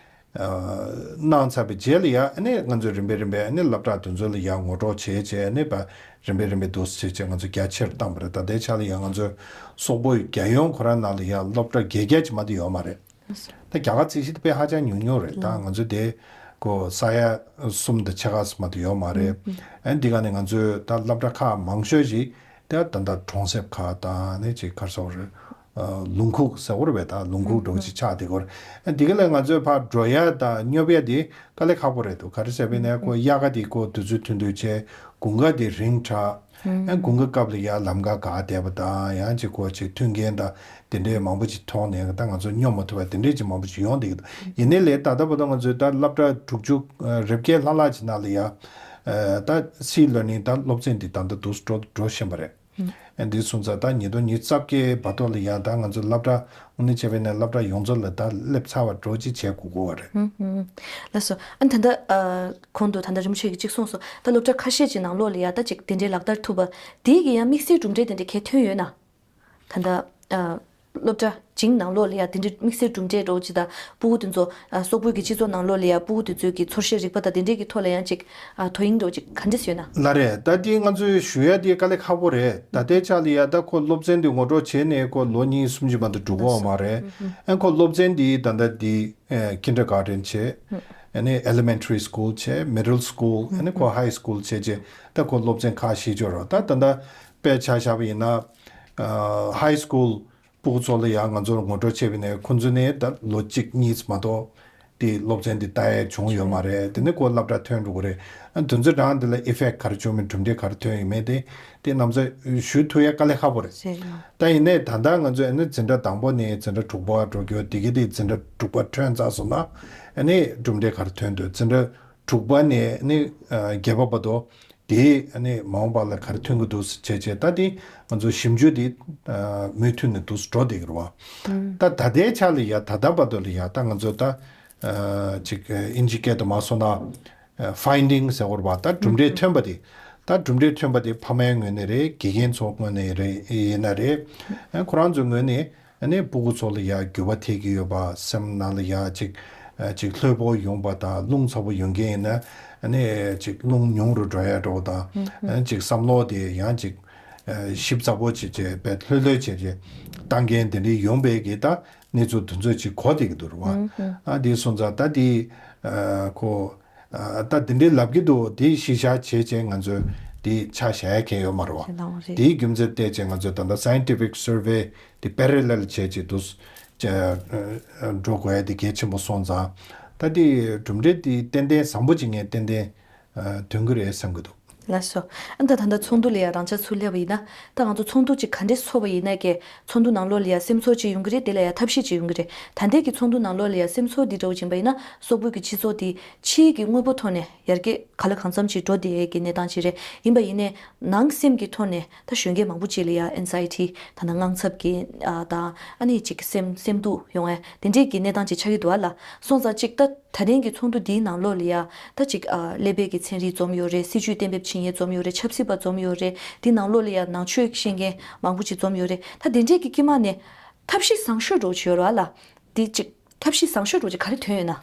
གནང་ཚར་བའི་རྗེས་ལ་ཡ་ཨ་ནི་ང་ཚོས་རིམ་པས་རིམ་པས་ཨ་ནི་སློབ་གྲྭ་དེ་ཚོ་ལ་ཡ་ངོ་སྤྲོད་བྱས་བྱས་ཨ་ནི་ཕར་རིམ་པས་རིམ་པས་འདུག་སེ་བྱས་བྱས་ང་ཚོ་རྒྱ་ཆེར་བཏང་བ་རེད། ད་ལྟའི་ཆ་ལ་ཡ་ང་ཚོའི་སོག་པོའི་རྒྱལ་ཡོངས་ཁོ་རང་ནང་ལ་ཡ་སློབ་གྲྭ་བརྒྱད་བརྒྱ་ཅིག་མ་གཏོགས་ཡོད་མ་རེད། ད་རྒྱ་གར་རྩིས་གཞི་དེ་དཔེ་ཧ་ཅང་ཉུང་ཉུང་རེད། ད་ང་ཚོ་དེ་ཀོ་ས་ཡ་གསུམ་དང་ཕྱེད་ཀ་ཙམ་མ་གཏོགས་ཡོད་མ་རེད། ཨ་འདི་ག་ནས་ང་ཚོའི་ད་སློབ་གྲྭ་ཁག་མང་ཤོས་ཤིག་དེ་ད་ལྟ་གྲོང་གསེབ་ཁག་དང་ནི་ཅིག་ག་རེ་ཟེར་དགོས་རེད། ལུང་ཁུག་ཟེར་དགོས་རེད་པས། ད་ལུང་ཁུག་འདྲ་བོ་ཅིག་ཆགས་བསྡད་ཀྱི་ཡོད་རེད། ཨ་འདི་ག་ལས་ང་ཚོས་ཕར་འགྲོ་ཡ་དང་སྙོབ་ཡ་དེ་དཀའ་ལས་ཁག་པོ་རེད་འདུག་ག་རེ་ཟེར་བས་ན་ཁོ་དབྱར་ཁ་དེ་ཁོ་དུས་ཚོད་ཐུང་ཐུང་བྱས། དགུན་ཁ་དེ་རིང་དྲགས། ཨ་དགུན་ཁ་སྐབས་ལ་ཡར་ལམ་ཁ་འགག་བསྡད་པ་དང་ཡང་ཅིག་ཁོ་ཅིག་མཐུན་རྐྱེན་དང་དེ་འདྲའི་མང་པོ་ཅིག་མཐོང་ནས་ད་ང་ཚོ་སྙོབ་མ་ཐུབ་པ་དེ་འདྲའི་ཅིག་མང་པོ་ཅིག་ཡོང་བསྡད་ཀྱི་འདུག་ཡིན་ནའི་ལས་ད་ལྟ་བར་དུ་ང་ཚོའི་ད་སློབ་གྲྭ་དྲུག་ཅུ་རེ་བརྒྱད་ལྷག་ལྷག་ཅིག་ནང་ལ་ཡ་ད་སི་ལར་ནིང་ད་སློབ་ཚན་འདི་ད་ལྟ་འདུག་འགྲོ་འགྲོ་བཞིན་པ་རེད། ཨ་འདི་སོང་ཙང་ད་ཉིས་སྟོང་ཉི་ཤུ་རྩ་བརྒྱད་བར་དུ་ལ་ཡང་ད་ང་ཚོ་སློབ་གྲྭ་དངོས་གནས་བྱས་པས་ན་སློབ་གྲྭ་ཡོངས་རྫོགས་ལ་ད་སླེབས་ཚར་བ་འདྲ་བོ་ཅིག་བྱེད་དགོས་ཀྱི་ཡོད་རེད། ལགས་སོ། ཨ་ད་ལྟ་ཨ་གོང་དུ་ད་ལྟ་རིན་པོ་ཆེ་གིས་གཅིག་གསུངས་སོང་། ད་སློབ་གྲྭ་ཁ་ཤས་ཅིག་ནང་ལོགས་ལ་ཡ་ད་ཅིག་དེ་འདྲའི་ལག་བསྟར་ཐུབ་པ་དེ་གི་ཡང་དམིགས་བསལ་གྲུབ་འབྲས་དེ་འདྲ་གལ་ཐོན་ཡོད་ན། ད་ལྟ་ཨ་སློབ་གྲྭ་བྱིངས་ནང་ལོགས་ལ་ཡ་དེ་འདྲའི་དམིགས་བསལ་གྲུབ་འབྲས་འདྲ་བོ་ཅིག་དང་སྤུ་གུ་དེ་ཚོ་ཨ་སོག་པོའི་གི་སྤྱི་ཚོགས་ནང་ལོགས་ལ་ཡ་སྤུ་གུ་དེ་ཚོའི་གི་ཚོར་ཤེས་རིག་པ་དང་དེ་འདྲའི་གི་ཐོག་ལ་ཡང་ཅིག་ཨ་དོ་དབྱིངས་འདྲ་བོ་ཅིག་ག་འདྲས་ཡོད་ན། ལགས་རེད། ད་དེ་ང་ཚོས་ཞུ་ཡ་དེ་དཀའ་ལས་ཁག་པོ་རེད། ད་ལྟའི་ཆ་ལ་ཡ་ད་ཁོ་སློབ་ཚན་དེ་ངོ་སྤྲོད་བྱས་ནས་ཁོ་ལོ་གཉིས་གསུམ་ཅིག་མ་གཏོགས་འགྲོ་གི་ཡོད་མ་རེད། ཨ་ཁོ་སློབ་ཚན་དེ་ད་ལྟ་དེ་ཨེ་ཀིན་ཌར་གྷར་ཌེན་བྱས། ཨ་ནི་ཨེ་ལི་མེན་ཊ་རི་སི་ཀུལ་བྱས། མི་ཌལ་སི་ཀུལ། ཨ་ནི་ཁོ་ཧའི་སི་ཀུལ་བྱས་བྱས་ད་ཁོ་སློབ་ཚན་ཁག་ཤེས་ཀྱི་ཡོད་རེད། ད་ད་ལྟ་དཔེ་ཆ་བཞག་པ་ཡིན་ན་ཨ་ཧའི་སི་ཀུལ་སྤུ་གུ་ཚོ་ལ་ཡང་ང་ཚོར་ངོ་སྤྲོད་བྱས་པ་ཡིན་ན་ཁོ་ཚོ་ནས་ད་ལོ་གཅིག་གཉིས་མ་གཏོགས་དེ་སློབ་ཚན་དེ་ལྟ་ཡས་བྱུང་ཡོད་མ་རེད། དེ་ནས་ཁོ་སློབ་གྲྭ་ཐོན་འགྲོ་གི་རེད། ཨ་དེ་ཚོ་རང་དེ་ལ་ཨི་ཕེག་ཊི་ག་རེ་བྱུང་མིན་གྲུབ་འབྲས་ག་རེ་ཐོན་ཡོད་མེད་དེ་དེ་རྣམ་ཚོ་ཞུ་ཐུབ་ཡ་དཀའ་ལས་ཁག་པོ་རེད། ད་ཡིན་ནའི་ད་ལྟ་ང་ཚོས་ཨ་ནི་འཛིན་གྲྭ་དང་པོ་ནས་འཛིན་གྲྭ་དྲུག་པ་འགྲོ་རྒྱུ་དེ་གི་དེ་འཛིན་གྲྭ་དྲུག་པ་ཐོན་ཚར་སོང་ན་ཨ་ནི་གྲུབ་འབྲས་ག་རེ་ཐོན་འདུག་འཛིན་གྲྭ་དྲུག་པ་ནས་ཨ་ནི་ཨ་བརྒྱད་པ་བར་དུ་དེ་ཨ་ནི་མ་འོངས་པ་ལ་ག་རེ་ཐོན་གི་འདུག་ཟེར་བྱས་བྱས་ད་དེ་ང་ཚོ་ཞིབ་འཇུག་དེ་ཨ་མུ་མཐུད་ནས་འདུག་འགྲོ་བསྡད་ཀྱི་རེད་བ། ད་ད་ལྟའི་ཆ་ལ་ཡ་ད་ལྟ་བར་དུ་ལ་ཡ་ད་ང་ཚོ་ད་ཨ་ཅིག་ཨིན་ཇི་སྐད་དུ་མ་སོང་ན། ཕའིན་ཌིང་ཟེར་བ་རེད་པ། ད་གྲུབ་འབྲས་ཐོན་པ་དེ། ད་གྲུབ་འབྲས་ཐོན་པ་དེ་ཕ་མའི་ངོས་ནས་རེད། དགེ་རྒན་ཚོ་ངོས་ནས་རེད། ཡིན་ན་རེད། ཨ་ཁོ་རང་ཚོའི་ངོས་ནས་ཨ་ནི་སྤུ་གུ་ཚོ་ལ་ཡ་འགྱུར་བ་ཐེབས་ཀྱི་ཡོད་པ། སེམས་ནང་ལ་ཡ་ཅིག་ཨ་ཅིག་ལྷོད་པོ་ཡོང་པ་དང་། རླུང་ཚ་པོ་ཡོང་མཁན་ཡིན་ན་ཨ་ནི་ཅིག་རླུང་ཉུང་རུ་འགྲོ་ཡ་འདྲ་བོ་དང་། ཨ་ཅིག་བསམ་བློ་དེ་ཡང་ཅིག་ཨ་ཞིབ་ཚགས་པོ་བྱས་བྱས་དཔེ་ལྷོད་ལྷོད་བྱས་བྱས་བཏང་མཁན་དེ་འདྲ་ཡོང་པའི་གི་ད་གནས་ཚུལ་དེ་ཚོ་ཅིག་གོ་བསྡད་ཀྱི་འདུག་རེད་བ། ཨ་དེ་སོང་ཙང་ད་དེ་ཨ་ཁོ། ཨ་ད་དེ་འདྲའི་ལབ་ཀྱི་འདུག་དེ་གཞི་བཞག་བྱས་བྱས་ང་ཚོས་དེ་ཆ་བཞག་ཡ་མཁན་ཡོད་མ་རེད་བ། ཞེ་དྲག་རེད། དེའི་རྒྱུ་མཚན་བལྟས་བྱས་ང་ཚོས་ད་ལྟ་སའིན་ཊི་ཕིག་སར་ཝེ་དེ་པེ་རེ་ལལ་བྱས་བྱས་འདུག་ཅེས་འགྲོ་དགོས་ཡ་དེ་གལ་ཆེན་པོ་སོང་ཙང་། ད་དེ་གྲུབ་འབྲས་དེ་ཏན་ཏན་བཟང་པོ་ཅིག་ངས་ཏན་ཏན་ཨ་ཐོན་གྱི་རེད་བསམ་གྱི་འདུག་ལགས་སོ། ཨ་ད་ད་ལྟ་ཚོགས་འདུ་ལ་ཡ་རང་ཅག་ཚུར་སླེབས་པ་ཡིན་ན། ད་ང་ཚོ་ཚོགས་འདུ་ཅིག་ག་འདྲས་ཚོགས་པ་ཡིན་ན་ཀྱེ་ཚོགས་འདུ་ནང་ལོགས་ལ་ཡ་སེམས་ཚོར་ཅིག་ཡོང་གི་རེད། དེ་ལ་ཡ་ཐབས་ཤེས་ཅིག་ཡོང་གི་རེད། ད་ལྟའི་གི་ཚོགས་འདུ་ནང་ལོགས་ལ་ཡ་སེམས་ཚོར་འདི་འདྲ་བོ་ཅིག་ཡིན་པ་ཡིན་ན། སོག་པོའི་གི་སྤྱི་ཚོགས་འདི་ཕྱིའི་གི་དངོས་པོ་ཐོག་ནས་ཡར་རྒྱས་ག་ལ་གང་འཚམ་ཅིག་འགྲོ་བསྡད་ཀྱི་གནས་སྟངས་ཅིག་རེད། ཡིན་པ་ཡིན་ནའི་ནང་སེམས་ཀྱི་ཐོག་ནས་ད་གཞོན་སྐྱེས་མང་པོ་ཅིག་ལ་ཡ་ཨེན་ཛའི་ཊི་ད་ནང་དངངས་འཚབ་ཀྱི་ཨ་དང་ཨ་ནི་ཅིག་སེམས་སེམས་སྡུག་ཡོང་ཡ་དེ་འདྲའི་གི་གནས་སྟངས་ཅིག་ཆགས་ཀྱི་འདུག་ཨ་ལ། སོང་ཙང་ཅིག་ད་ད་ཐེངས་ཀྱི་ཚོགས་འདུ་འདིའི་ནང་ལོགས་ལ་ཡ་ད་ཅིག་ཨ་ཀླད་པའི་གི་ཚན་རིག་འཛོམས་ཡོད་རེད། སྲིད་བྱུས་གཏན་འབེབས་བྱེད་མཁན་འཛོམས་ཡོད་རེད། ཆབ་སྲིད་པ་འཛོམས་ཡོད་རེད། འདི་ནང་ལོགས་ལ་ཡ་ནང་ཆོས་ཤེས་མཁན་མང་པོ་ཅིག་འཛོམས་ཡོད་རེད། ད་དེ་འདྲའི་གི་དཀྱིལ་མ་ནས་ཐབས་ཤེས་བཟང་ཤོས་འདྲ་བོ་ཅིག་ཡོད་རེད་བ་ལ། འདི་ཅིག་ཐབས་ཤེས་བཟང་ཤོས་འདྲ་བོ་ཅིག་ག་རེ་ཐོན་ཡོད་ན།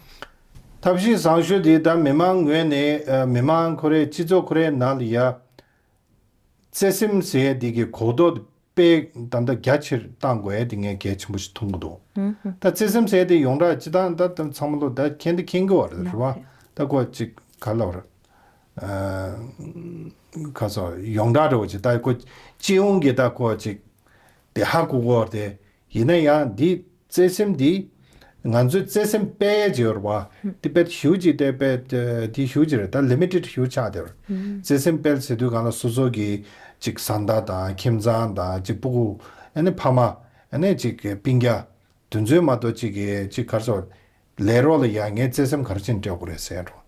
ཐབས་ཤེས་བཟང་ཤོས་འདི་ད་མི་མང་ངོས་ནས་ཨ་མི་མང་ཁོ་རའི་སྤྱི་ཚོགས་ཁོ་རའི་ནང་ལ་ཡ་བརྩེ་སེམས་ཟེར་ཡ་འདི་གི་གོ་རྟོགས་དཔེ་ད་ལྟ་རྒྱ་ཆེར་བཏང་དགོས་ཡ་དེ་ངས་གལ་ཆེན་པོ་ཞིག་མཐོང་གི་འདུག་ད་བརྩེ་སེམས་ཟེར་ཡ་དེ་ཡོངས་གྲགས་སྤྱི་བཏང་ད་ད་ཚང་མ་ལོ་ད་མཁྱེན་དེ་མཁྱེན་གི་བ་རེད་བ། ད་ཁོ་ཅིག་ག་ལབ་རེད། ཨ་ ག་ཚོད་ཡོངས་གྲགས་འདྲ་བོ་ཅིག་ད་ཁོ་སྤྱི་ཡོངས་ཀྱི་ད་ཁོ་ཅིག་དེ་ཧ་གོ་གོ་རེད། ཡིན་ན་ཡང་འདི་བརྩེ་སེམས་འདི་ང་ཚོས་བརྩེ་སེམས་སྤེལ་ཡས་བྱེད་ཡོད་རེད་བ། འདི་དཔེ་ཞུ་ཅིག་དེ་དཔེ་འདི་ཞུ་ཅིག་རེད། ད་ལི་མི་ཊེཌ་ཞུ་ཆགས་བསྡད་ཡོད་རེད། བརྩེ་སེམས་སྤེལ་ཟེར་དུས་གང་ལ་སོ་སོ་གི་ཅིག་བཟའ་ཟླ་དང་ཁྱིམ་ཚང་དང་ཅིག་སྤུ་གུ་ཨ་ནི་ཕ་མ་ཨ་ནི་ཅིག་སྤུན་ཀྱག་དེ་ཚོའི་མ་གཏོགས་ཅིག་གི་ཅིག་ག་རེ་ཟེར། ལས་རོགས་ལ་ཡ་ངས་བརྩེ་སེམས་ག་རེ་བྱས་ནས་སྤྲད་དགོས་རེད་ཟེར་འགྲོ།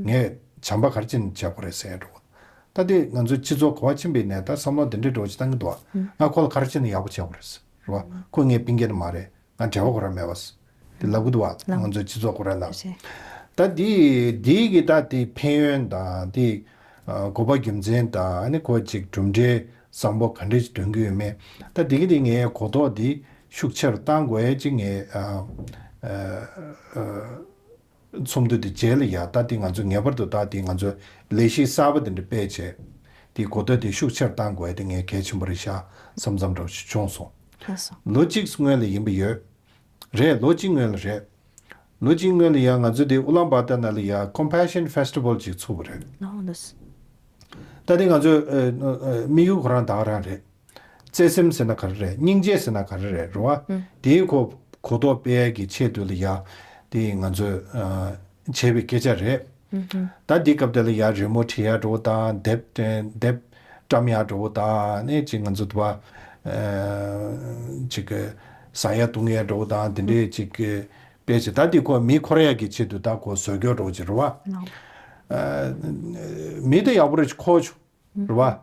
ངས་བྱམས་པ་ག་རེ་བྱས་ནས་བྱེད་དགོས་རེད་ཟེར་འགྲོ། ད་དེ་ང་ཚོའི་སྤྱི་ཚོགས་གོ་བ་ཕྱིན་པའི་ནས་ད་བསམ་བློ་འདི་འདྲའི་འགྲོ་ཅིག་བཏང་གི་འདུག་བ། ང་ཁོ་ལ་ག་རེ་བྱས་ནས་ཡག་པོ་བྱེད་དགོས་རེད་ཟེར་རེད་བ། ཁོ་ངའི་སྤུན་ཀྱག་ནི་མ་རེད། ང་འབྲེལ་བ་ཁོ་རང་མེད་པ་ཟེར། དེ་ལབ་གི་འདུག་བ། ལབ། ང་ཚོའི་སྤྱི་ཚོགས་ཁོ་རང་ནང་། ད་དེ་དེ་གི་ད་དེ་ཕན་ཡོན་དང་དེ་ཨ་དགོས་པ་རྒྱུ་མཚན་དང་ཨ་ནི་ཁོ་ཅིག་གྲུབ་འབྲས་བཟང་པོ་ག་འདྲས་ཅིག་འདོན་གི་ཡོད་མེད། ད་དེ་གི་དེ་ངའི་གོ་རྟོགས་དེ་ཤུགས་ཆེར་བཏང་དགོས་ཡས་ཅིག་ངས་ཨ་ཨ་ཨ་ཚོགས་འདུ་དེ་རྗེས་ལ་ཡ་ད་དེ་ང་ཚོ་ངེས་པར་དུ་ད་དེ་ང་ཚོ་ལས་གཞི་གསར་པ་དེ་འདྲ་སྤེལ་བྱས། དེ་གོ་རྟོགས་དེ་ཤུགས་ཆེར་བཏང་དགོས་ཡས་དེ་ངས་གལ་ཆེན་པོ་རེད་ཤག་བསམ་བསམ་འདྲ་བོ་ཞིག་བྱུང་སོང་། ལགས་སོ། ལོ་གཅིག་སྔོན་ལ་ཡིན་པ་ཡོད། རེད། ལོ་གཅིག་སྔོན་ལ་རེད། ལོ་གཅིག་སྔོན་ལ་ཡ་ང་ཚོ་དེ་ཨུ་ལམ་བྷ་ཏར་ནང་ལ་ཡ་Compassion Festival ཅིག་ཚུགས་པ་རེད། ལགས་སོ། ད་དེ་ང་ཚོའི་ཨ་ཨ་དམིགས་ཡུལ་ཁོ་རང་ད་ག་རང་རེད། བརྩེ་སེམས་ཟེར་ན་ག་རེ་རེད། སྙིང་རྗེ་ཟེར་ན་ག་རེ་རེད་རེད་བ། དེའི་གོ་གོ་རྟོགས་སྤེལ་ཡས་ཀྱི་ཆེད་དུ་ལ་ཡ་དེ་ང་ཚོས་ཨ་བྱས་པའི་སྐད་ཆ་རེད། ད་འདི་སྐབས་དེ་ལ་ཡ་རི་མོ་བྲིས་ཡ་འགྲོ་དང་དེབ་དེབ་བཀྲམ་ཡ་འགྲོ་དང་ནས་ཅིག་ང་ཚོ་དུ་བ་ཅིག་ཟ་ཡ་བཏུང་ཡ་འགྲོ་དང་དེ་འདྲས་ཅིག་སྤེལ་ཅིག་ད་འདི་ཁོ་མི་འཁོར་ཡ་གི་ཆེད་དུ་ད་ཁོ་བཟོ་སྐྱོར་འགྲོ་ཅིག་རེད་བ། མི་དེ་ཡག་པོ་རེ་ཅིག་འཁོར་ཆོག་རེད་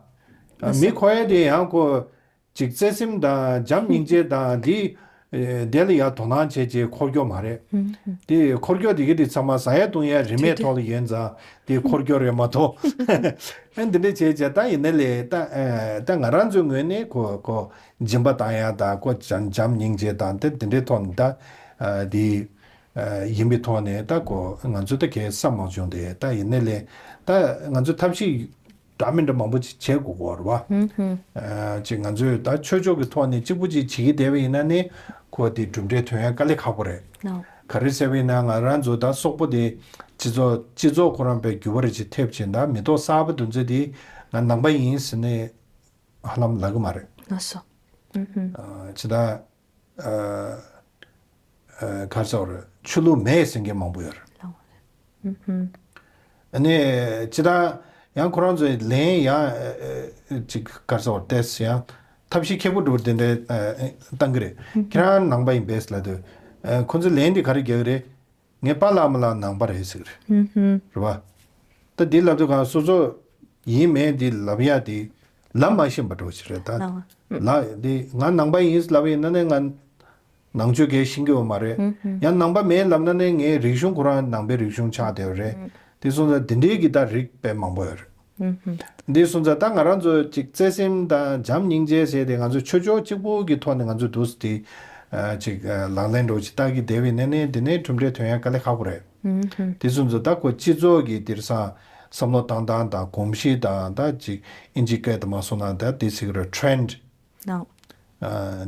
བ། མི་འཁོར་ཡ་དེ་ཡང་ཁོ། ཅིག་བརྩེ་སེམས་དང་བྱམས་སྙིང་རྗེ་དང་འདི་ཨེ་དེ་ལ་ཡང་དོ་སྣང་བྱེད་ཅེས་འཁོར་སྐྱོ་མ་རེད། དེ་འཁོར་སྐྱོ་དེ་གི་དེ་ཚང་མ་ཟ་ཡ་བཏུང་ཡ་རིན་མེད་ཐོག་ལ་ཡོད་ཙང་དེ་འཁོར་སྐྱོ་རེད་མ་གཏོགས། ཨ་འདི་འདྲ་བྱས་བྱས་ད་ཡིན་ན་ལས་ད་ཨེ་ད་ང་རང་ཚོའི་ངོས་ནས་ཁོ་ཁོ་སྦྱིན་པ་བཏང་ཡ་དང་ཁོ་བྱམས་བྱམས་སྙིང་རྗེ་དང་དེ་དེ་འདྲའི་ཐོག་ནས་ད་ཨ་དེ་ཨ་ཡིན་པའི་ཐོག་ནས་ད་ཁོ་ང་ཚོ་ད་གས་བསམ་མང་བྱུང་དེ་ད་ཡིན་ན་ལས་ད་ང་ཚོ་ཐབས་ཤེས། འདྲ་མི་འདྲ་མང་པོ་ཅིག་བྱེད་དགོས་ཀྱི་ཡོད་རེད་བ། ཨ་ཅིག་ང་ཚོས་ད་ཆོས་ཕྱོགས་ཀྱི་ཐོག་ནས་གཅིག་པུ་ཅིག་བྱེད་ཀྱི་བསྡད་པ་ཡིན་ན་ནི་ཁོ་དེ་གྲུབ་འབྲས་ཐོན་ཡ་དཀའ་ལས་ཁག་པོ་རེད། ལགས། ག་རེ་ཟེར་བ་ཡིན་ན་ང་རང་ཚོ་ད་སོག་པོ་དེ་སྤྱི་ཚོགས་སྤྱི་ཚོགས་ཁོ་རང་དཔེ་འགྱུར་བ་རེ་ཅིག་ཐེབས་ཕྱིན་ད་མི་ཐོག་གསར་པ་དེ་ཚོ་དེ་ང་ནང་པ་ཡིན་ཟེར་ནས་ཧ་ལམ་ལབ་ཀྱི་མ་རེད། ལགས་སོ། ཨ་ཅི་ད། ཨ་ཨ་ག་རེ་ཟེར་དགོས་རེད། ཆོས་ལུགས་མེད་ཟེར་མཁན་མང་པོ་ཡོད་རེད། ལགས་རེད། ཨ་ནི་ཅི་ད་ཡང་ཁོ་རང་ཚོའི་ལན་ཡང་ཨ་ཨ་ཅིག་ག་རེ་ཟེར་དགོས་རེད། ཏེས་ཡང་ཐབས་ཤེས་མཁས་པོ་འགྲོ་དེ་འདྲ་ཨ་བཏང་གི་རེད། ཁྱེད་རང་ནང་པ་ཡིན་པས་ལབ་དུས་ཨ་ཁོ་ཚོས་ལན་འདི་ག་རེ་རྒྱག་གི་རེད། ངའི་པཱ་ལགས་མ་ལགས་ནང་པ་རེད་ཟེར་གི་རེད། རེད་བ། ད་འདི་ལབ་དུས་གང་སོ་སོ་ཡིན་མེད་འདི་ལབ་ཡ་དེ་ལབ་མ་ཤེས་པ་འགྲོ་ཞིག་རེད་ད། ལགས་འདི་ང་ནང་པ་ཡིན་ལབ་ཡིན་ན་ནི་ང་ནང་ཆོས་གས་ཤེས་ཀྱི་ཡོད་མ་རེད། ཡང་ནང་པ་མེད་ལབ་ན་ནི་ངའི་རིག་གཞུང་ཁོ་རང་ནང་པའི་རིག་གཞུང་ཆགས་བསྡད་ཡོད་རེད། དེ་སོང་ཙང་འདི་འདྲའི་གི་ད་རིགས་དཔེ་མང་པོ་ཡོད་རེད། འདི་སོང་ཙང་ད་ང་རང་ཚོ་ཅིག་བརྩེ་སེམས་དང་བྱམས་སྙིང་རྗེ་ཟེར་ཏེ་ང་ཚོ་ཆོས་ཕྱོགས་གཅིག་པུ་གི་ཐོག་ནས་ང་ཚོ་འདུག་སེ་དེ་ཅིག་ལག་ལེན་འགྲོ་ཅིག་ལྟ་གི་བསྡད་པའི་ནས་ནས་འདི་ནས་གྲུབ་འབྲས་ཐོན་ཡ་དཀའ་ལས་ཁག་པོ་རེད། དེ་ཚོ་ཚོ་ད་ཁོ་སྤྱི་ཚོགས་ཀྱི་དེར་སང་བསམ་བློ་བཏང་སྟངས་དང་གོམས་གཤིས་དང་ད་ཅིག་ཨིན་ཇི་སྐད་དུ་མ་སོང་ན་ད་དེ་ཟེར་གི་རེད། ཊེན་ཌི། ནའོ།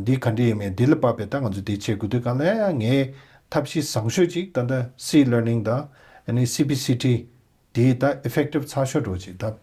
འདི་ག་འདྲ་ཡིན་མིན་འདི་ལ་དཔག་པའི་ད་ང་ཚོ་འདི་བྱེད་དགོས་དུས་གང་ལ་ཡང་ངས་ཐབས་ཤེས་བཟང་ཤོས་ཅིག་ད་ལྟ་སི་ལར་ནིང་དང་ཨ་ནི་སི་བི་སི་ཊི་འདི་ད་ཨི་ཕེག་ཊིབ་ཚ་ཤོས་འགྲོ་ཅིག་ད་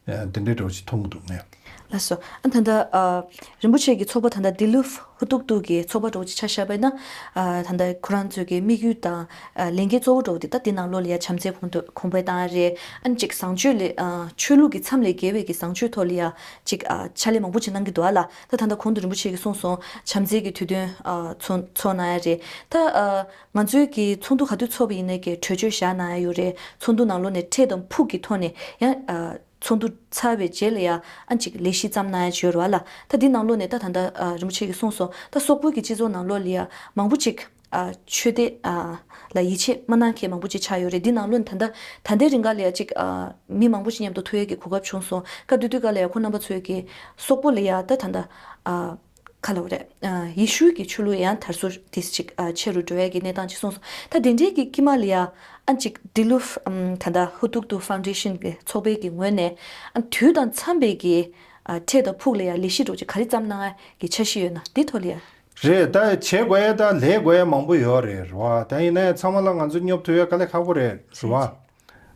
འདི་འདྲའི་འགྲོ་ཅིག་མཐོང་གི་འདུག་ངས། ལགས་སོ། ཨ་ད་ལྟ་ཨ་རིན་པོ་ཆེ་གི་ཚོགས་པ་ད་ལྟ་དི་ལུ་ཧུ་ཏུག་ཏུ་གི་ཚོགས་པ་འདྲ་བོ་ཅིག་ཆ་བཞག་པ་ཡིན་ན། ཨ་ད་ལྟ་ཁོ་རང་ཚོའི་གི་དམིགས་ཡུལ་དང་ཨ་ལས་འགན་གཙོ་བོ་འདྲ་བོ་དེ་ད་འདི་ནང་ལོགས་ལ་ཡ་བྱམས་བརྩེ་གོང་དུ་གོང་འཕེལ་བཏང་ཡ་རེད། ཨ་ནི་ཅིག་བཟང་སྤྱོད་ལས་ཨ་ཆོས་ལུགས་ཀྱི་མཚམས་ལས་བརྒལ་བའི་གི་བཟང་སྤྱོད་ཐོག་ལ་ཡ་ཅིག་ཨ་ཕྱག་ལས་མང་པོ་ཅིག་གནང་གི་འདུག་ཨ་ལ། ད་ད་ལྟ་གོང་དུ་རིན་པོ་ཆེ་གིས་གསུངས་སོང་། བྱམས་བརྩེ་གི་དུས་སྟོན་ཨ་ཚོགས་ཚོགས་གནང་ཡ་རེད། ད་ཨ་ང་ཚོའི་གི་ཚོགས་འདུ་ག་དུས་ཚོགས་པ་ཡིན་ནའི་གི་གྲོས་ཆོད་བཞག་གནང་ཡ་ཡོད་རེད། ཚོགས་འདུ་ནང་ལོགས་ནས་འཕྲལ་དང་ཕུགས་ཀྱི་ཐོག་ནས་ཡང་ཨ་ཚོགས་འདུ་ཚར་བའི་རྗེས་ལ་ཡང་ཨ་ཅིག་ལས་གཞི་བརྩམས་གནང་ཡ་བྱོས་རོགས་ལ། ད་འདི་ནང་ལོགས་ནས་ད་ད་ལྟ་ཨ་རིན་པོ་ཆེ་གིས་གསུངས་སོང་། ད་སོག་པོའི་གི་སྤྱི་ཚོགས་ནང་ལོགས་ལ་ཡ་མང་པོ་ཅིག་ཨ་ཆོས་དད་ཨ་ལ་ཡིད་ཆེས་མ་གནང་མཁན་མང་པོ་ཅིག་ཆགས་ཡོད་རེད། འདི་ནང་ལོགས་ནས་ད་ལྟ་ད་ལྟའི་རིང་ག་ལ་ཡ་ཅིག་ཨ་མི་མང་པོ་ཅིག་མཉམ་དུ་ཐུག་ཡས་ཀྱི་གོ་སྐབས་བྱུང་སོང་། སྐབས་དེ་དུས་ག་ལ་ཡ་ཁོང་རྣམ་པ་ཚོས་ཀྱི་སོག་པོ་ལ་ཡ་ད་ད་ལྟ་ཨ། ག་ལབ་རེད། ཨ་ཡེ་ཤུ་གི་ཆོས་ལུགས་ཡང་དར་སྲོལ་དེ་ཅིག་ཨ་ཆེ་རུ་འགྲོ་ཡ་གི་གནས་སྟངས་ཅིག་གསུངས་སོང་། ད་དེ་འདྲའི་གི་དཀྱིལ་མ་ལ་ཡ་ཨ་ཅིག་དི་ལུ་ཨམ་ད་ལྟ་ཧུ་ཏུག་ཏུ་ཕའུན་ཌེ་ཤན་གི་ཚོགས་པའི་གི་ངོས་ནས་ཨ་དུས་དང་འཚམས་པའི་གི་ཨ་འཕྲལ་དང་ཕུགས་ལ་ཡ་ལས་གཞི་འདྲ་བོ་ཅིག་ག་རེ་བརྩམས་གནང་ཡ་གི་འཆར་གཞི་ཡོད་ན་དེ་ཐོག་ལ་ཡ། རེད། ད་བྱེད་དགོས་ཡ་ད་ལས་དགོས་ཡ་མང་པོ་ཡོད་རེད་རེད་བ། ད་ཡིན་ན་ཡང་ཚང་མ་ལ་ང་ཚོ་སྙོབ་ཐུབ་ཡ་དཀའ་ལས་ཁག་པོ་རེད་རེད་བ།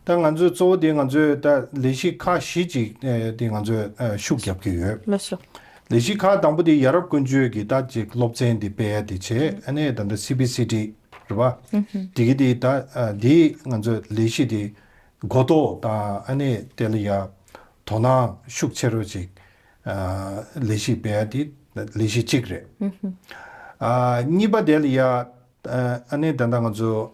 ད་ང་ཚོས་གཙོ་བོ་དེ་ང་ཚོས་ད་ལས་གཞི་ཁག་བཞི་ཅིག་ཨ་དེ་ང་ཚོས་ཨ་ཤུགས་རྒྱབ་ཀྱི་ཡོད། ལགས་སོ། ལས་གཞི་ཁག་དང་པོ་དེ་ཡ་རབས་ཀུན་སྤྱོད་ཀྱི་ད་ཅིག་སློབ་ཚན་དེ་སྤེལ་ཡ་དེ་བྱས། ཨ་ནི་ད་ལྟ་སི་བི་སི་ཊི་རེད་པ། དེ་གི་དེ་ད་ཨ་དེ་ང་ཚོས་ལས་གཞི་དེ་གོ་རྟོགས་དང་ཨ་ནི་དེ་ལ་ཡ་དོ་སྣང་ཤུགས་ཆེ་རུ་ཅིག་ཨ་ལས་གཞི་སྤེལ་ཡ་དེ་ལས་གཞི་གཅིག་རེད། ཨ་གཉིས་པ་དེ་ལ་ཡ་ཨ་ནི་ད་ལྟ་ང་ཚོ་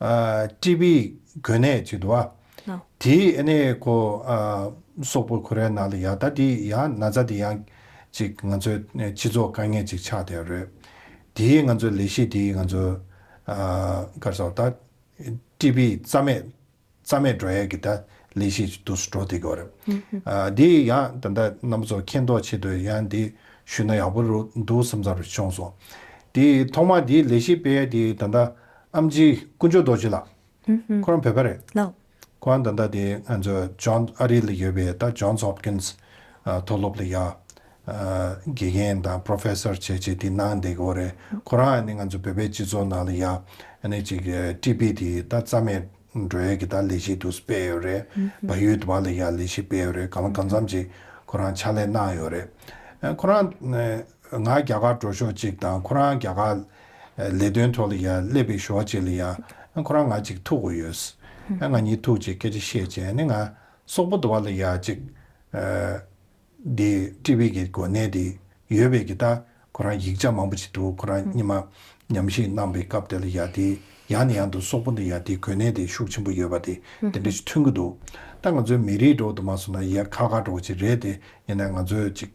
ཨ་ཊི་བི་འགོས་ནད་ཅིག་འདུག་བ། ལགས། དེ་ཨ་ནི་ཁོ་ཨ་སོག་པོ་ཁོ་རའི་ནང་ལ་ཡ་ད་དེ་ཡང་ན་ཚ་དེ་ཡང་ཅིག་ང་ཚོའི་སྤྱི་ཚོགས་དཀའ་ངལ་ཅིག་ཆགས་བསྡད་ཡོད་རེད། དེ་ང་ཚོའི་ལས་གཞི་དེ་ང་ཚོ་ཨ་ག་རེ་ཟེར་ད་ཊི་བི་རྩ་མེད་རྩ་མེད་འགྲོ་ཡས་ཀྱི་ད་ལས་གཞི་ཅིག་ཏུ་འགྲོ་བསྡད་ཀྱི་ཡོད་རེད། ཨ་དེ་ཡང་ད་ལྟ་རྣམ་པ་ཚོ་མཁྱེན་རྟོགས་ཆེད་དུ་ཡང་དེ་ཞུས་ན་ཡག་པོ་རུ་འདུག་བསམ་ཚར་བྱུང་སོང་། དེ་ཐོག་མ་དེ་ལས་གཞི་སྤེལ་ཡས་དེ་ད་ལྟ་ཨེམ་ཆི་དཀོན་མཆོག་རྡོ་རྗེ་ལགས། ཁོ་རང་བོད་པ་རེད། ལགས། ཁོ་རང་ད་ལྟ་དེ་ང་ཚོ་ཇོན་ཨ་རི་ལ་ཡོད་པའི་ད་ཇོན་ཧོབ་ཀིན་སི་ཨ་མཐོ་སློབ་ལ་ཡ་ཨ་དགེ་རྒན་དང་པོ་རོ་ཕེ་སར་བྱས་བྱས་དེ་གནང་བསྡད་ཀྱི་ཡོད་རེད། ཁོ་རང་ཨ་ནི་ང་ཚོ་བོད་པའི་སྤྱི་ཚོགས་ནང་ལ་ཡ་ཨ་ནི་ཅིག་ཊི་བི་དེ་ད་རྩ་མེད་འགྲོ་ཡས་ཀྱི་ད་ལས་གཞི་དུ་སྤེལ་ཡོད་རེད། བལ་ཡུལ་དུ་བ་ལ་ཡ་ལས་གཞི་སྤེལ་ཡོད་རེད། གང་ལ་གང་འཚམ་ཅིག་ཁོ་རང་ཕྱག་ལས་གནང་ཡོད་རེད། ཨ་ཁོ་རང་ང་རྒྱ་གར་འགྲོ་ཞོར་ཅིག་དང་ཁོ་རང་རྒྱ་གར་ལས་དོན་ཐོག་ལ་ཡ་སླེབས་པའི་ཞོར་ཅིག་ལ་ཡ་ཁོ་རང་ང་ཅིག་ཐུག་དགོས་ཡོད། ང་གཉིས་ཐུག་ཅིག་སྐད་ཆ་བཤད་བྱས་ནས་ང་སོག་པོ་དུ་བ་ལ་ཡ་ཅིག་འདི་ཊི་བི་གི་འགོས་ནད་འདི་ཡོད་པའི་གི་ད་ཁོ་རང་ཡིག་ཆ་མང་པོ་ཅིག་འདུག་ཁོ་རང་ཉི་མ་ཉམས་ཞིབ་གནང་པའི་སྐབས་དེ་ལ་ཡ་དེ་ཡང་ནས་ཡང་དུ་སོག་པོ་འདི་ཡ་དེ་འགོས་ནད་དེ་ཤུགས་ཆེན་པོ་ཡོད་པ་དེ་དེ་འདྲ་ཞིག་ཐོན་གི་འདུག་ད་ང་ཚོའི་མི་རིགས་འགྲོ་དུ་མ་སོང་ན་ཡ་ཁ་ཁ་འགྲོ་ཅིག་རེད་དེ། ཡིན་ན་ང་ཚོའི་ཅིག་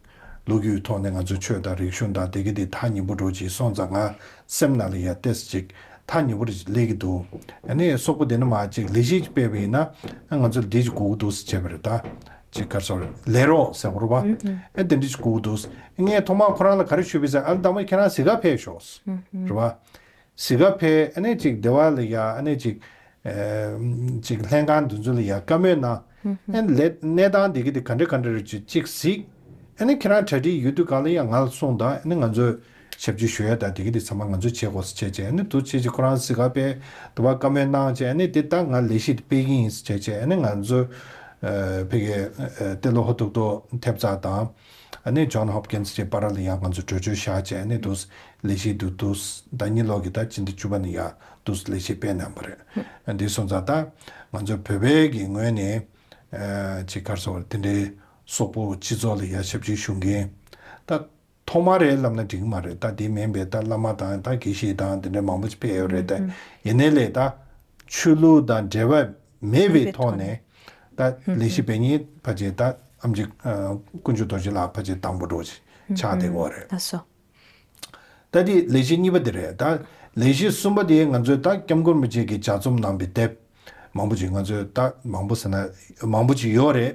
ལོ་རྒྱུས་ཐོག་ནས་ང་ཚོའི་ཆོས་དང་རིག་གཞུང་དང་དེ་གི་དེ་ཐག་ཉེ་པོ་འགྲོ་ཅིག་སོང་ཙང་ང་སེམས་ནང་ལ་ཡ་ཏེས་ཅིག་ཐག་ཉེ་པོ་རེ་ཅིག་སླེབས་ཀྱི་འདུག་ཨ་ནི་སོག་པོ་དེ་ནི་མ་ཅིག་ལས་གཞི་ཅིག་སྤེལ་བ་ཡིན་ན་ང་ཚོ་འདི་ཅིག་དགོས་ཀྱི་འདུག་ཟེར་བྱས་པ་རེད། ད་ཅིག་ག་རེ་ཟེར་ལས་རོགས་ཟེར་བ་རེད་པ། ཨ་དེ་འདྲ་ཅིག་དགོས་ཀྱི་འདུག་ངས་ཐོག་མར་ཁོ་རང་ལ་ག་རེ་ཞུས་པ་ཟེར། ཨ་ལ་དང་པོ་ཁྱེད་རང་གཟིགས་ག་ཕེབས་ཤོག་རེད་པ། གཟིགས་ག་ཕེབས། ཨ་ནི་ཅིག་སྡེ་བ་ལ་ཡ་ཨ་ནི་ཅིག་ཨེ་ཅིག་ལྷན་ཁང་འདི་ཚོ་ལ་ཡ་བཀའ་མོལ་གནང་། ཨ་ནི་ལས་གནས་སྟངས་འདི་གི་དེ་ག་འདྲ་ག་འདྲ་རེད་ཅིག་ཅིག་གཟིགས། ཨ་ནི་ཁྱེད་རང་གྲ་སྒྲིག་ཡོད་དུས་གང་ལ་ཡ་ང་ལ་གསུངས་དང་། ཨ་ནི་ང་ཚོས་ཞབས་ཕྱི་ཞུ་ཡ་དང་དེ་གི་དེ་ཚང་མ་ང་ཚོས་བྱེད་དགོས་ཟེར་བྱས་བྱས། ཨ་ནི་འདུག་བྱས་བྱས་ཁོ་རང་གཟིགས་ག་ཕེབས། དུ་བ་བཀའ་མོལ་གནང་བྱས། ཨ་ནི་དེ་ད་ང་ལས་གཞི་དེ་སྤེལ་གི་ཡིན་ཟེར་བྱས་བྱས། ཨ་ནི་ང་ཚོ་ཨེ་ཕ་གི་ཨེ་ཏེ་ལོ་ཧོ་ཐུག་ཏོ་ཐེབས་རྩ་དང་། ཨ་ནི་ཇོན་ཧོབ་ཀིན་སི་གི་བར་ལ་ཡང་ང་ཚོ་གྲོས་ཆོད་བཞག་བྱས། ཨ་ནི་འདུག་ལས་གཞི་འདུག་འདུག་ཟླ་གཉིས་ལོག་གི་ད་སྤྱི་ཟླ་བཅུ་པ་ནས་ཡ་འདུག་ལས་གཞི་སྤེལ་གནང་བ་རེད། ཨ་འདི་སོང་ཙང་ད་ང་ཚོ་བོད་པའི་གི་ངོས་ནས་ཨ་ཅིག་ག་རེ་ཟེར་དེ་འདྲའི་སོག་པོ་སྤྱི་ཚོགས་ལ་ཡ་ཞབས་ཕྱི་ཞུ་མཁན་ད་ཐོག་མ་རེད་ལབ་ན་འགྲིག་གི་མ་རེད། ད་དེ་མིན་པའི་ད་བླ་མ་དང་ད་དགེ་བཤེས་དང་དེ་འདྲའི་མང་པོ་ཅིག་ཕེབས་ཡོད་རེད། ད་ཡིན་ནའི་ལས་ད་ཆོས་ལུགས་དང་འབྲེལ་བ་མེད་པའི་ཐོག་ནས་ད་ལས་གཞི་སྤེལ་མཁན་ཕལ་ཆེར་ད་ཨེམ་ཆི་ཨ་དཀོན་མཆོག་རྡོ་རྗེ་ལགས་ཕལ་ཆེར་དང་པོ་འགྲོ་ཆགས་བསྡད་ཀྱི་ཡོད་རེད། ལགས་སོ། ད་དེ་ལས་གཞི་གཉིས་པ་དེ་རེད། ད་ལས་གཞི་གསུམ་པ་དེ་ང་ཚོས་ད་སྐྱབས་མགོན་རིན་པོ་ཆེ་གིས་ལྗགས་རྩོམ་གནང་པའི་དེབ་མང་པོ་ཅིག་ང་ཚོས་ད་མང་པོ་ཟེར་ན་མང་པོ་ཅིག་ཡོད་རེད།